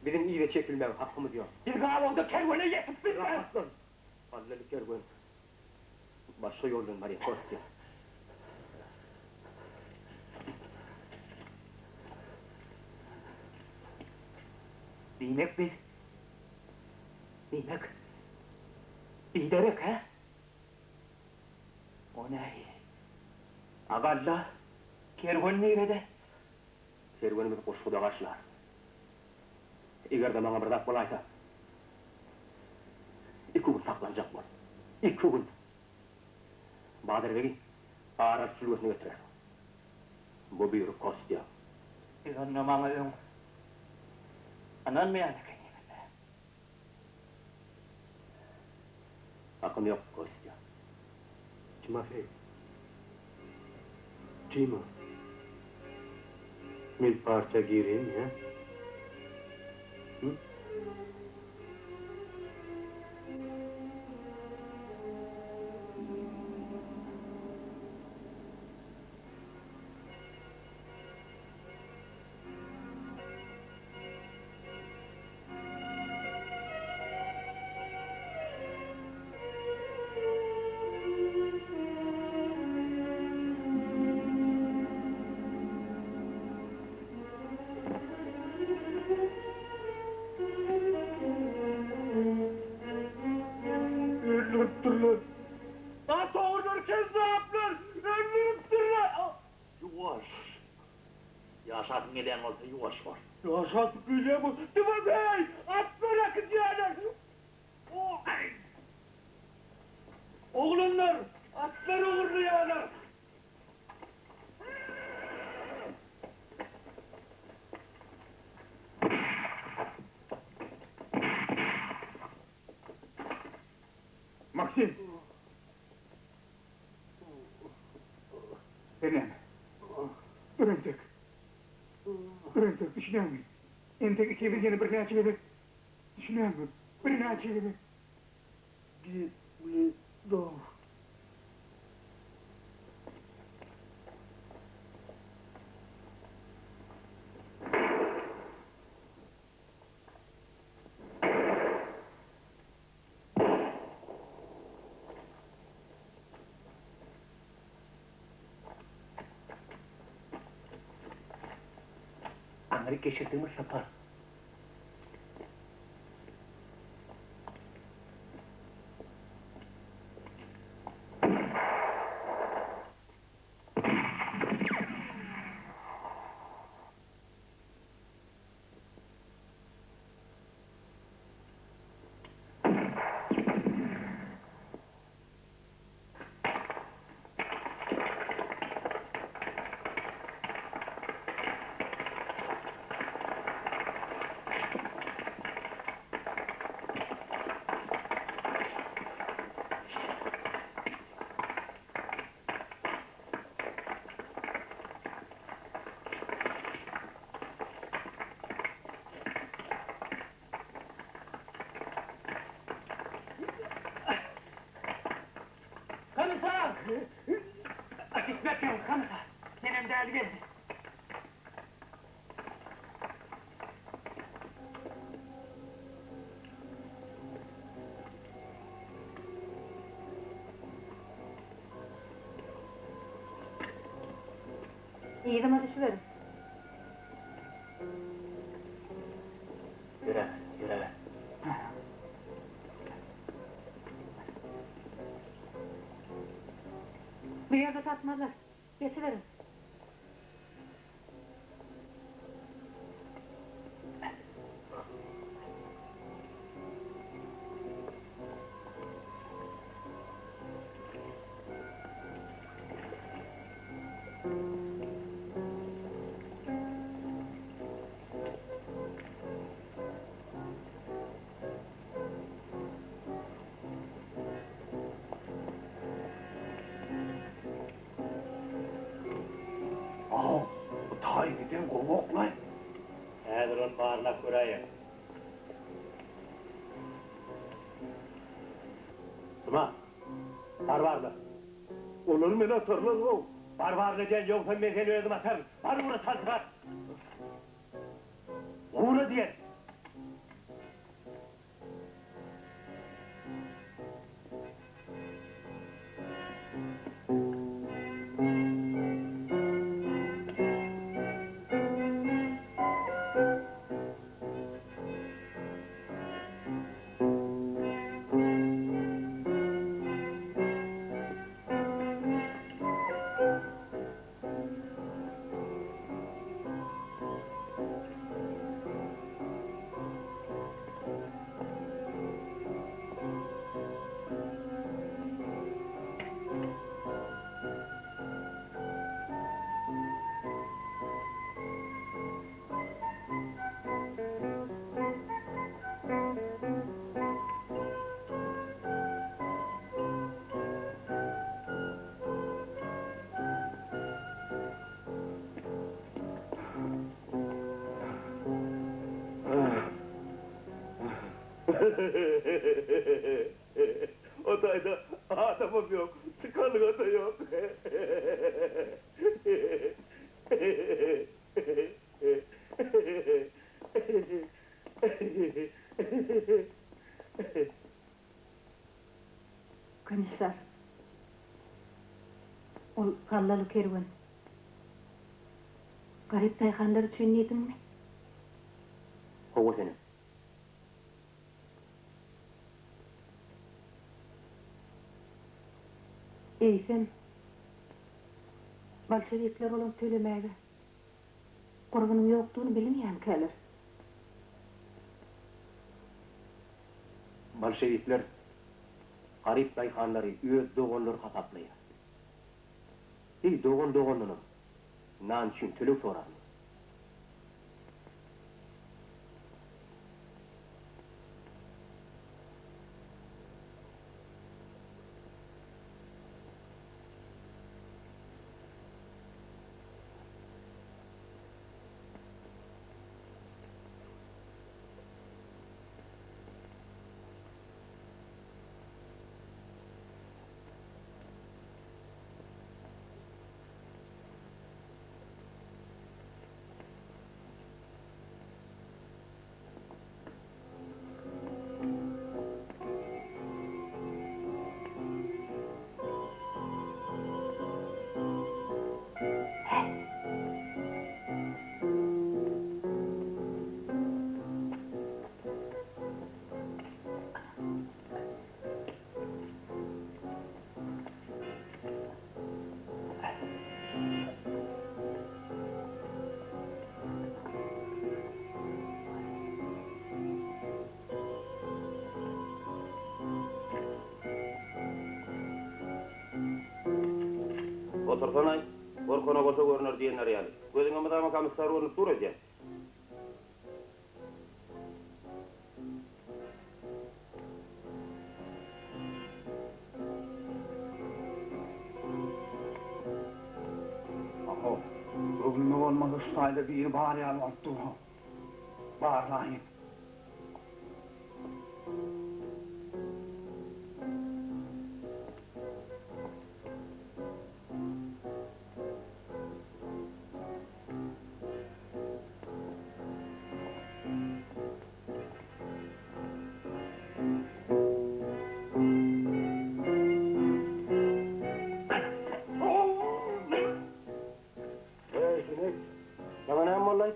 [SPEAKER 6] Biziň yza çekilmäge hakymyz ýok.
[SPEAKER 2] Biz gabawda kerwene ýetip bilmeris.
[SPEAKER 6] Rahatlan. Allaly kerwen başga ýoldan barýar, Kostýa.
[SPEAKER 4] Diýmek biz, diýmek, biderek, hä? O nähili? A galla, kerwen nirede?
[SPEAKER 6] Kerwenimizi Guşguda garşylar. Eger-de maňa bir zat bolaýsa, iki gün saklanjak bol. Iki gün! Bazarbegi Aral jülgesine getirersiň. Bu buýruk Kostýa.
[SPEAKER 4] Siz onda maňa öň ynanmaýan ekeniňiz-dä?
[SPEAKER 6] Hakym ýok, Kostýa.
[SPEAKER 2] Timofeý. Tima. Men partiýa gireýinmi, hä? Hü?
[SPEAKER 14] Öldüripdirler. At ogurlary kezzaplar öldüripdirler.
[SPEAKER 1] Ýuwaş. Ýaşasyň gelýän bolsa ýuwaş bol.
[SPEAKER 14] Ýaşasym gelýän bolsa Timofeý, atlar äkidýärler. Oglanlar, atlar ogurlaýarlar.
[SPEAKER 3] Maksim! Sen näme? Dur entek. Dur entek, düşünýäňmi? Entek ikimiz ýene birnäçe gezek Düşünýäňmi? Birnäçe gezek
[SPEAKER 10] Gitmi dost.
[SPEAKER 7] Aňryk geçirdiňmi Sapar?
[SPEAKER 4] Komissar! Gitmek gerek, komissar. Menem däli geldi.
[SPEAKER 13] Yzyma düşüberiň.
[SPEAKER 7] Ýöre, ýöre.
[SPEAKER 13] Bu ýerde tapmazlar. Geçiberiň.
[SPEAKER 14] Aw, bu taý giden gowak-laý.
[SPEAKER 6] Häzir ony barlap göräýeň. Tuma, bar barla.
[SPEAKER 10] Olar meni atarlar-ow.
[SPEAKER 6] Bar barla diýen, ýogsam men seni özüm ataryn. Bar ugra çaltrak. Ugra diýen.
[SPEAKER 14] O taýda adamam ýok, çykalga-da ýok.
[SPEAKER 13] Komissar. Ol gallaly kerwen. Garyp daýhanlar üçin diýdiňmi?
[SPEAKER 6] Hawa senem.
[SPEAKER 13] Eýsem, bolşewikler olaň tölemäge gurbunyň ýokdugyny bilmeýänkäler?
[SPEAKER 6] Bolşewikler garyp daýhanlary öz doganlary hasaplaýar. Eý, dogan dogandanam nan üçin töleg sorarmy? Otursana-aý, gorkana goşa görner diýenleri ýaly. Gözüňe mydama komissar görnüp dur öýdýän.
[SPEAKER 3] Aho, göwnüme bolmasa şu taýda biri bar ýaly bolup dur-ha. Barlaýyn.
[SPEAKER 6] Eý, Jüneýt, saňa näme boldy-aý?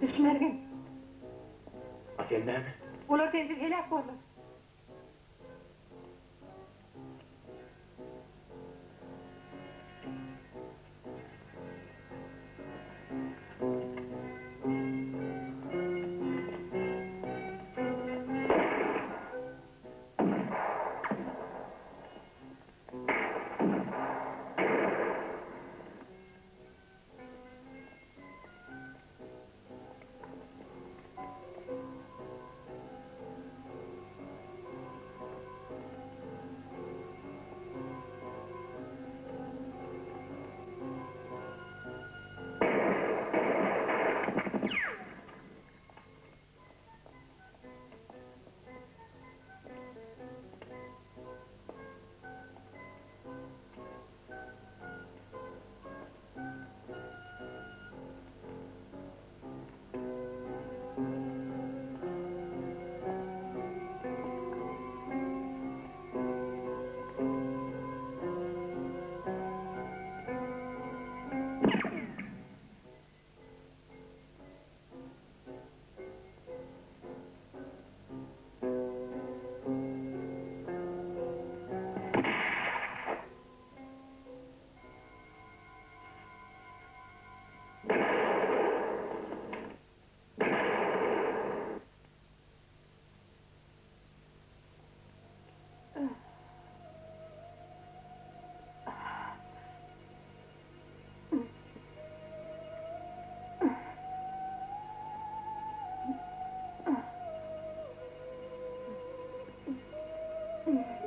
[SPEAKER 13] Düş Mergen.
[SPEAKER 11] A sen näme?
[SPEAKER 13] Olar sensiz heläk borlar.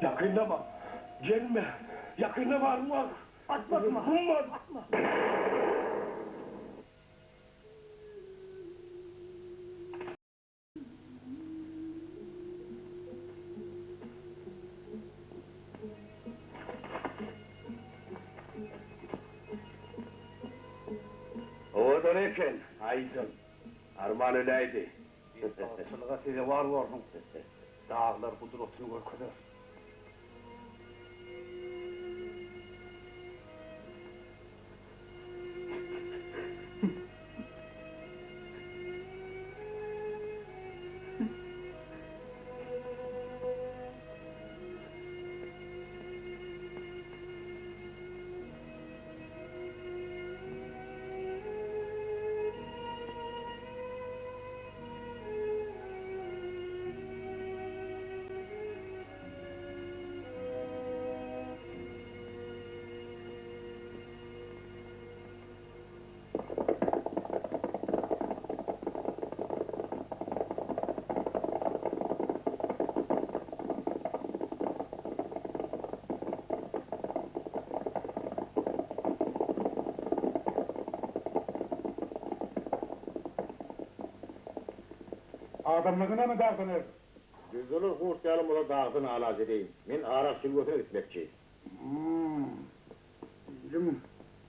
[SPEAKER 2] Ýakynlama! Gelme! Ýakynlama arwah! Atma! Atma!
[SPEAKER 14] Owadan eken, Aýjan. Arman öläýdi.
[SPEAKER 10] Betbagtçylyga sezewar borsuň. Daglar gudratyny görkezer.
[SPEAKER 9] Adamlygy näme dagdan erdi?
[SPEAKER 12] Düzdeler gurt ýaly muza dagdan alaç edeýin. Men Aral jülgesine gitmekçi.
[SPEAKER 9] Hum. Iliň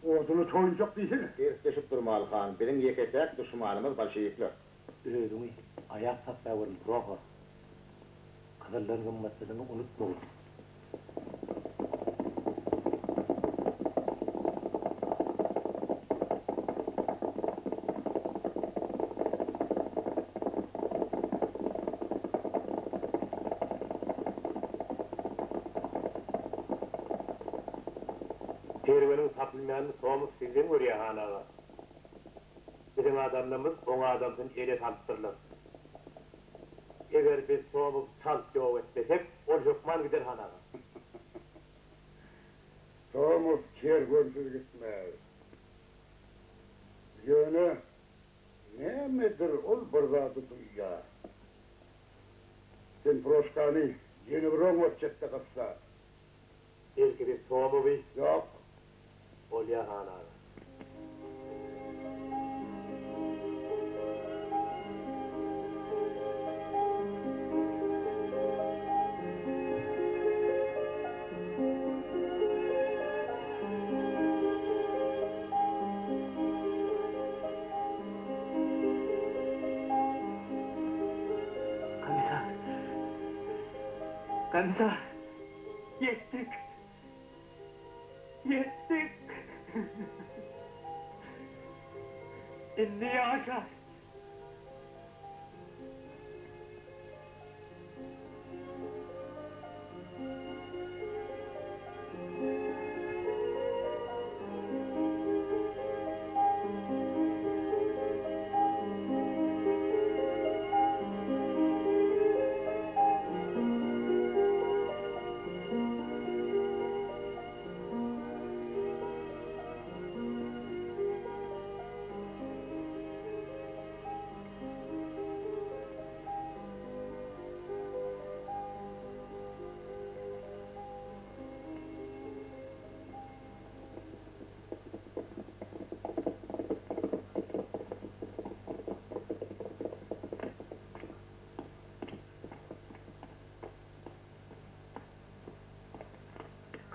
[SPEAKER 9] oduna toýunjak diýsene.
[SPEAKER 12] Tersleşip durmaly han, biziň ýeke-täk duşmanymyz bolşewikler.
[SPEAKER 7] Özüňi aýap saklaweriň, Prohor. Gyzyldan gymmatlydygyňy unutmagyn.
[SPEAKER 6] Kerweniň tapylmaýanyny Somow sizden görýär, han aga. Biziň adamlarymyz oň adamsyny ele salypdyrlar. Eger biz Somowy çalt ýok etmesek, ol hökman gider, han aga.
[SPEAKER 9] Somow kerwensiz gitmez. Ýöne Nämedir ol bir zady duýýar. Sen Proşkany ýene bir oňat çetde gyssa.
[SPEAKER 6] Belki biz Somowy.
[SPEAKER 9] Ýok.
[SPEAKER 6] Bolýa han aga.
[SPEAKER 2] Komissar! Komissar! Ýetdik! Ýetdik! Indi ýaşa!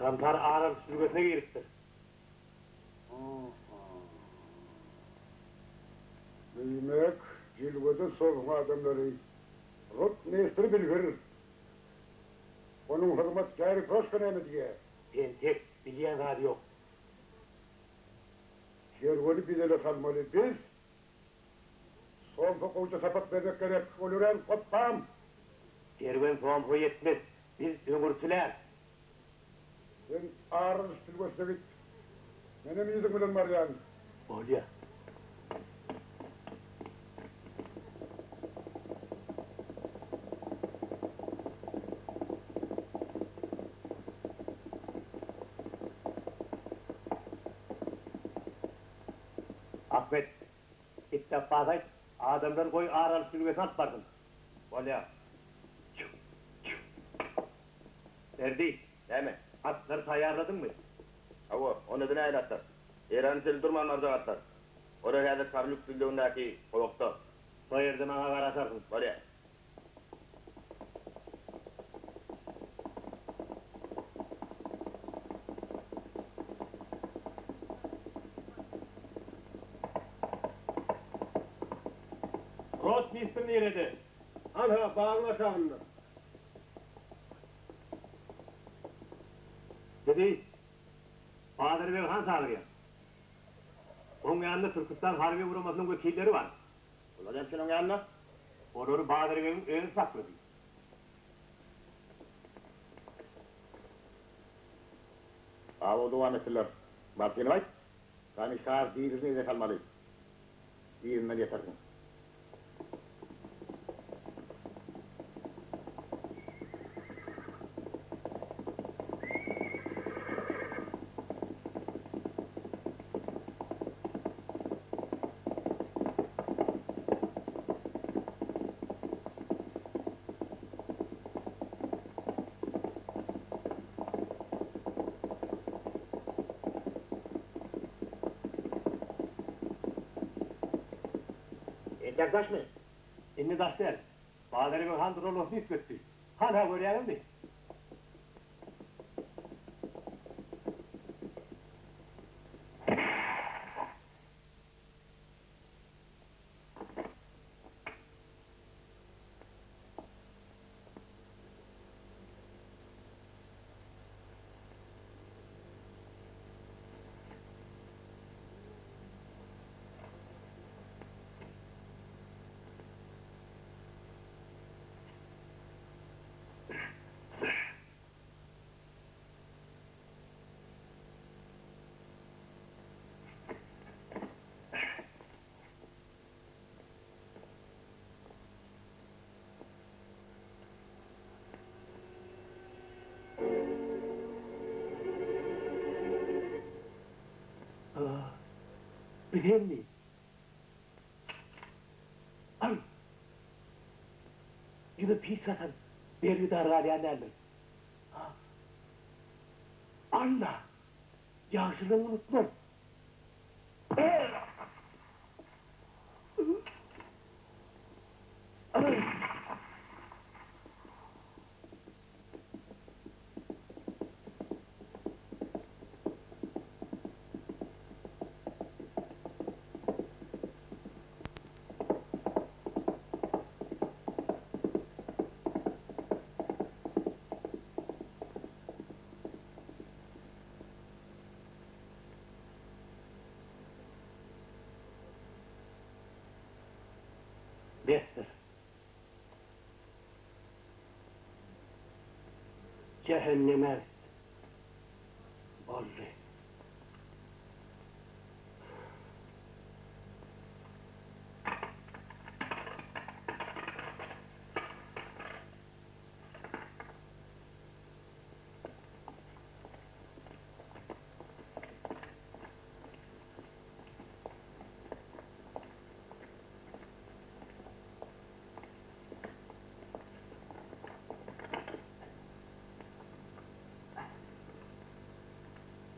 [SPEAKER 6] Kantar Aral jülgesine giripdir.
[SPEAKER 9] Diýmek, jülgede sozuň adamlary rotmistr bilgir. Onuň hyzmatkäri Proşka näme diýýär?
[SPEAKER 6] Entek bilýän zady ýok.
[SPEAKER 9] Kerweni biz ele salmaly, biz! Somsa gowja sapak bermek gerek, ol örän gopbam!
[SPEAKER 6] Kerwen somsa ýetmez, biz öňürtiläris.
[SPEAKER 9] Sen Aral jülgesine git. Menem yzyň bilen barýan.
[SPEAKER 6] Bolýa. Ahmet, git-de Apbasa aýt, adamlary goý Aral jülgesine alyp barsyn. Bolýa. Çüw, çüw.
[SPEAKER 2] Berdi.
[SPEAKER 14] Näme?
[SPEAKER 2] Atlary taýýarladyňmy?
[SPEAKER 14] Hawa, onda-da nähili atlar? Eýrana çenli durman barjak atlar. Olar häzir Çarlük düzlügindäki gowakda.
[SPEAKER 2] Şo ýerde maňa garaşarsyň.
[SPEAKER 14] Bolýar.
[SPEAKER 2] Rotmistr nirede?
[SPEAKER 10] Anha, bagyň aşagynda.
[SPEAKER 2] Bizi Bazarbeg han çagyrýar. Oň ýanynda Türküstan harby guramasynyň wekilleri bar.
[SPEAKER 12] Olar näme üçin oň ýanynda?
[SPEAKER 2] Olary Bazarbegiň özi saklady.
[SPEAKER 12] Gabaw dowam etsinler. Baryp gelip aýt, komissar dirisini ele salmaly. Yzyndan ýetersiň.
[SPEAKER 2] Entek daşmy? Indi daş däl. Bazarbeg han duralgasyny üýtgetdi. Hanha görýäňizmi? Bizenmi? Aý! Ýüze pis satan bergidar galýan däldir. Alla! Ýagşylygyňy unutmaz. Besdir. Jähenneme git. Boldy.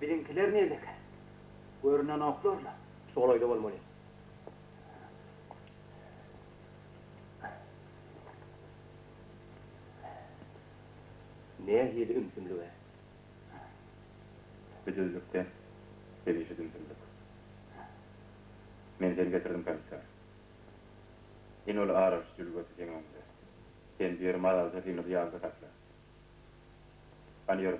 [SPEAKER 4] Biziňkiler nirdekä? Görünenoklar-la.
[SPEAKER 6] Şu golaýda bolmaly. Nähili ümsümlig-ä?
[SPEAKER 11] Bu düzlükde hemişe ümsümlik. Men seni getirdim, komissar. Ine ol aralyş jülgesi seň öňüňde. Sen bu ýeri mazalyja synlap ýadyňda sakla. Hany ýör.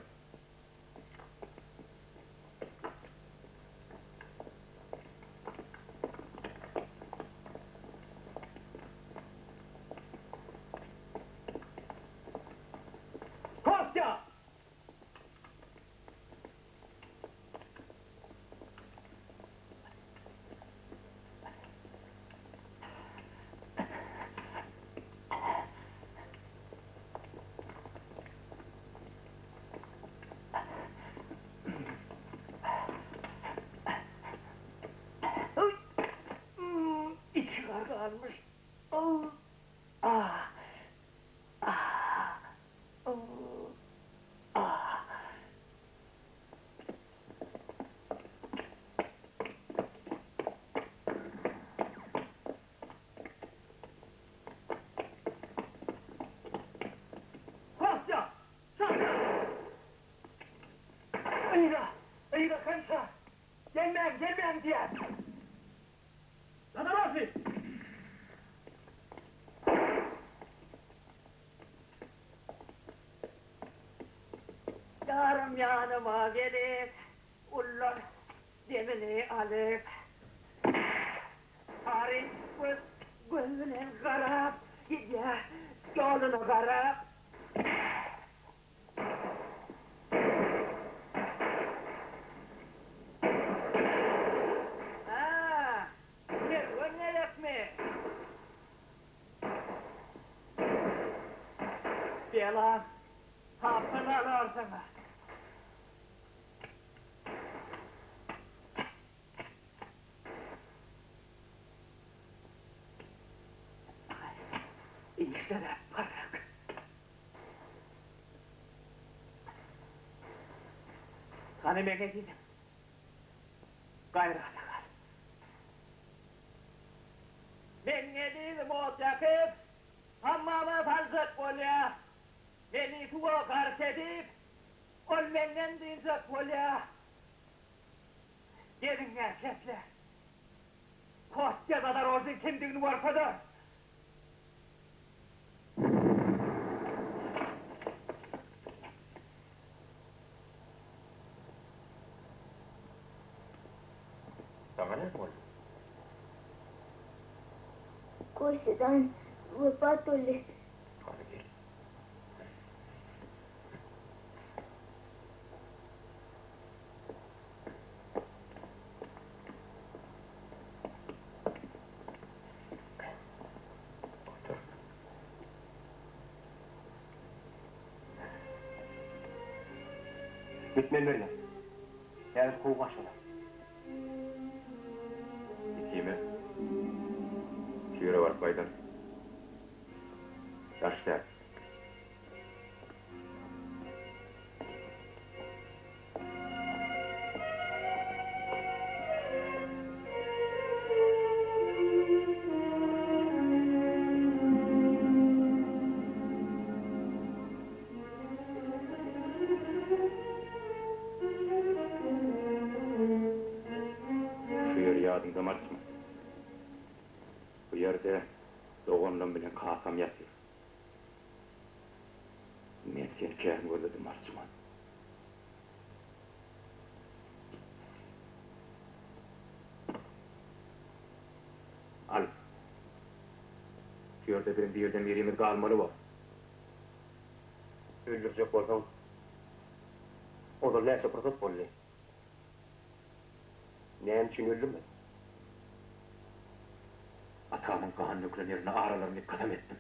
[SPEAKER 2] Kostýa!
[SPEAKER 4] Içi garga almyş. Ah! Ah! Ah! Ýarym ýanyma gelip, ullan demini alyp, Sary göz göz bilen garap gidýär, ýoluna garap. Hä, mergen gerekmi? Bela hapyny alarsyň. Işler-ä parak. Hany meň ezizim? Gaýrata gal. Meň ezizim ot ýakyp, hammama saljak bolýa. Meni suwa gark edip, ol menden dynjak bolýa. Geliň erkekler. Kostýa Zadorožnyň kimdigini görkezerin.
[SPEAKER 11] Saňa näme boldy?
[SPEAKER 8] Kostýadan wepat boldy.
[SPEAKER 11] Hany gel. Otur.
[SPEAKER 6] Gitmen Mergen. Häzir kowup başlanar.
[SPEAKER 11] Ikimiz şu ýere baryp gaýdaly. Daş däl. Şu ýeri ýadyňdamy Arçman? Bu ýerde doganlam bilen kakam ýatyr. Men seni kän gözledim Arçman. Al. Şu ýerde biziň birden birimiz galmaly bor.
[SPEAKER 6] Öldürjek bolsaň, ozal näçe pursat boldy? Näme üçin öldürmediň?
[SPEAKER 11] Atamyň gany dökülen ýerinde ar alaryn diýip kasam etdim.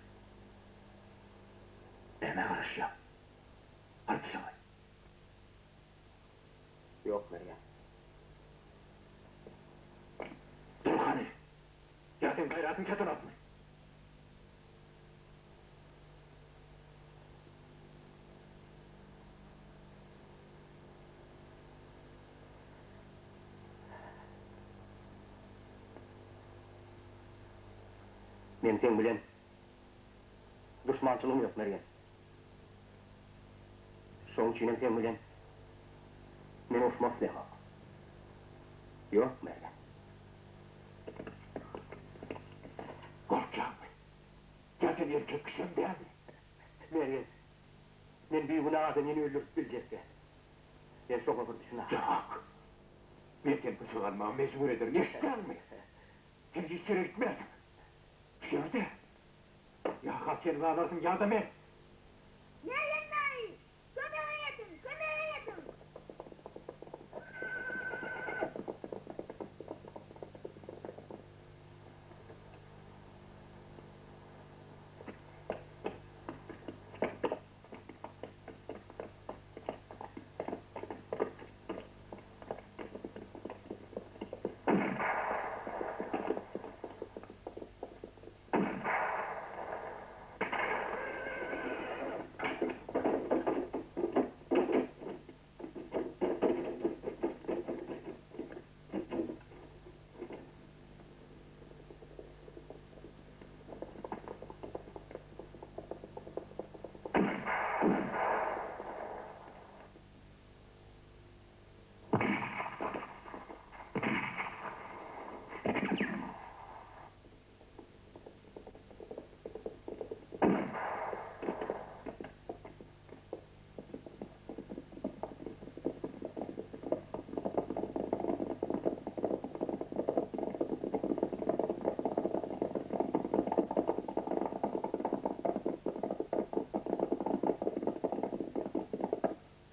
[SPEAKER 11] Nämä garaşýaň? Al pyçagy.
[SPEAKER 6] Ýok, Mergen.
[SPEAKER 11] Dur hany! Ýa seň gaýratyň çatanokmy?
[SPEAKER 6] Meň seň bilen duşmançylygym ýok, Mergen. Şoň üçinem seň bilen men uruşmak islämok. Ýok, Mergen.
[SPEAKER 11] Gorkýaňmy? Ýa sen erkek kişem dälmi?
[SPEAKER 6] Mergen, men bigünä adamyny öldürip biljek däl. Sen şoňa bir düşün ahyry.
[SPEAKER 11] Ýok. Men seni pyçak almaga mejbur ederin, eşitýäňmi? Sen hiç ýere gitmersiň. Şu ýerde. Ýa-ha sen galarsyň, ýa-da men.
[SPEAKER 8] Mergen daýy, kömege ýetiň, kömege ýetiň!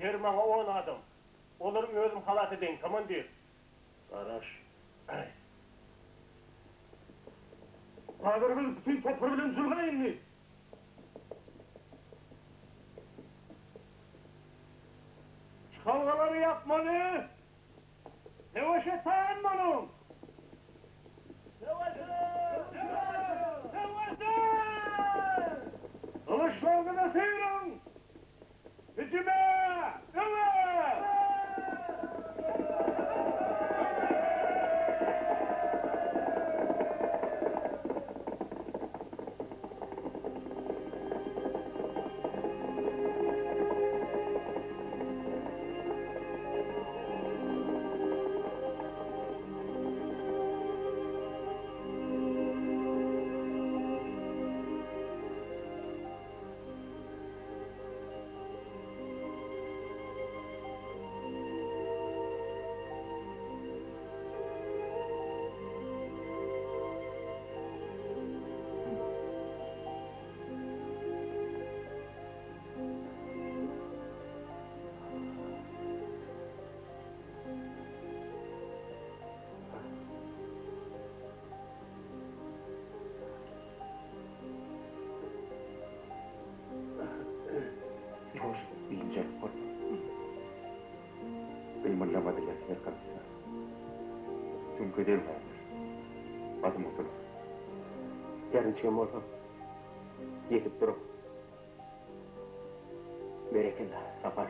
[SPEAKER 2] Ber maňa on adam. Olary özüm halas edeýin, komandir.
[SPEAKER 7] Garaş.
[SPEAKER 10] Bazarbeg bütin topary bilen jylga indi. Çykalgalary ýapmaly! Söweşe taýyn boluň! Söweşe! Söweşe! Gylyçlaryňyzy syryň! Hüjüme! Öňe!
[SPEAKER 11] Ýuwaş, biynjalyk bolma. Gymyldamady ýatyber komissar. Süňke degmändir. Basym gutular.
[SPEAKER 6] Her niçigem bolsa, ýetip duruň. Berekella, Sapar.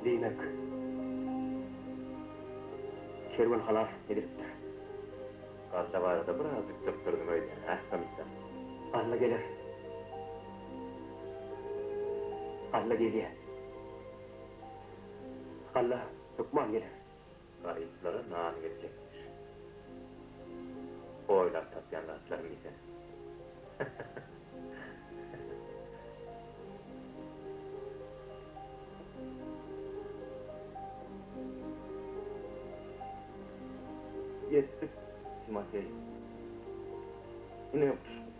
[SPEAKER 6] Diýmek, kerwen halas edilipdir.
[SPEAKER 11] Galla barada birazjyk çykdyrdyň öýdýän, hä, komissar?
[SPEAKER 6] Galla geler. Galla gelýär. Galla hökman geler.
[SPEAKER 11] Garyplara nan geljekmiş. Oýlap tapýan zatlaryň diýsene. Ýetdik, Timofeý. Ine guşgy.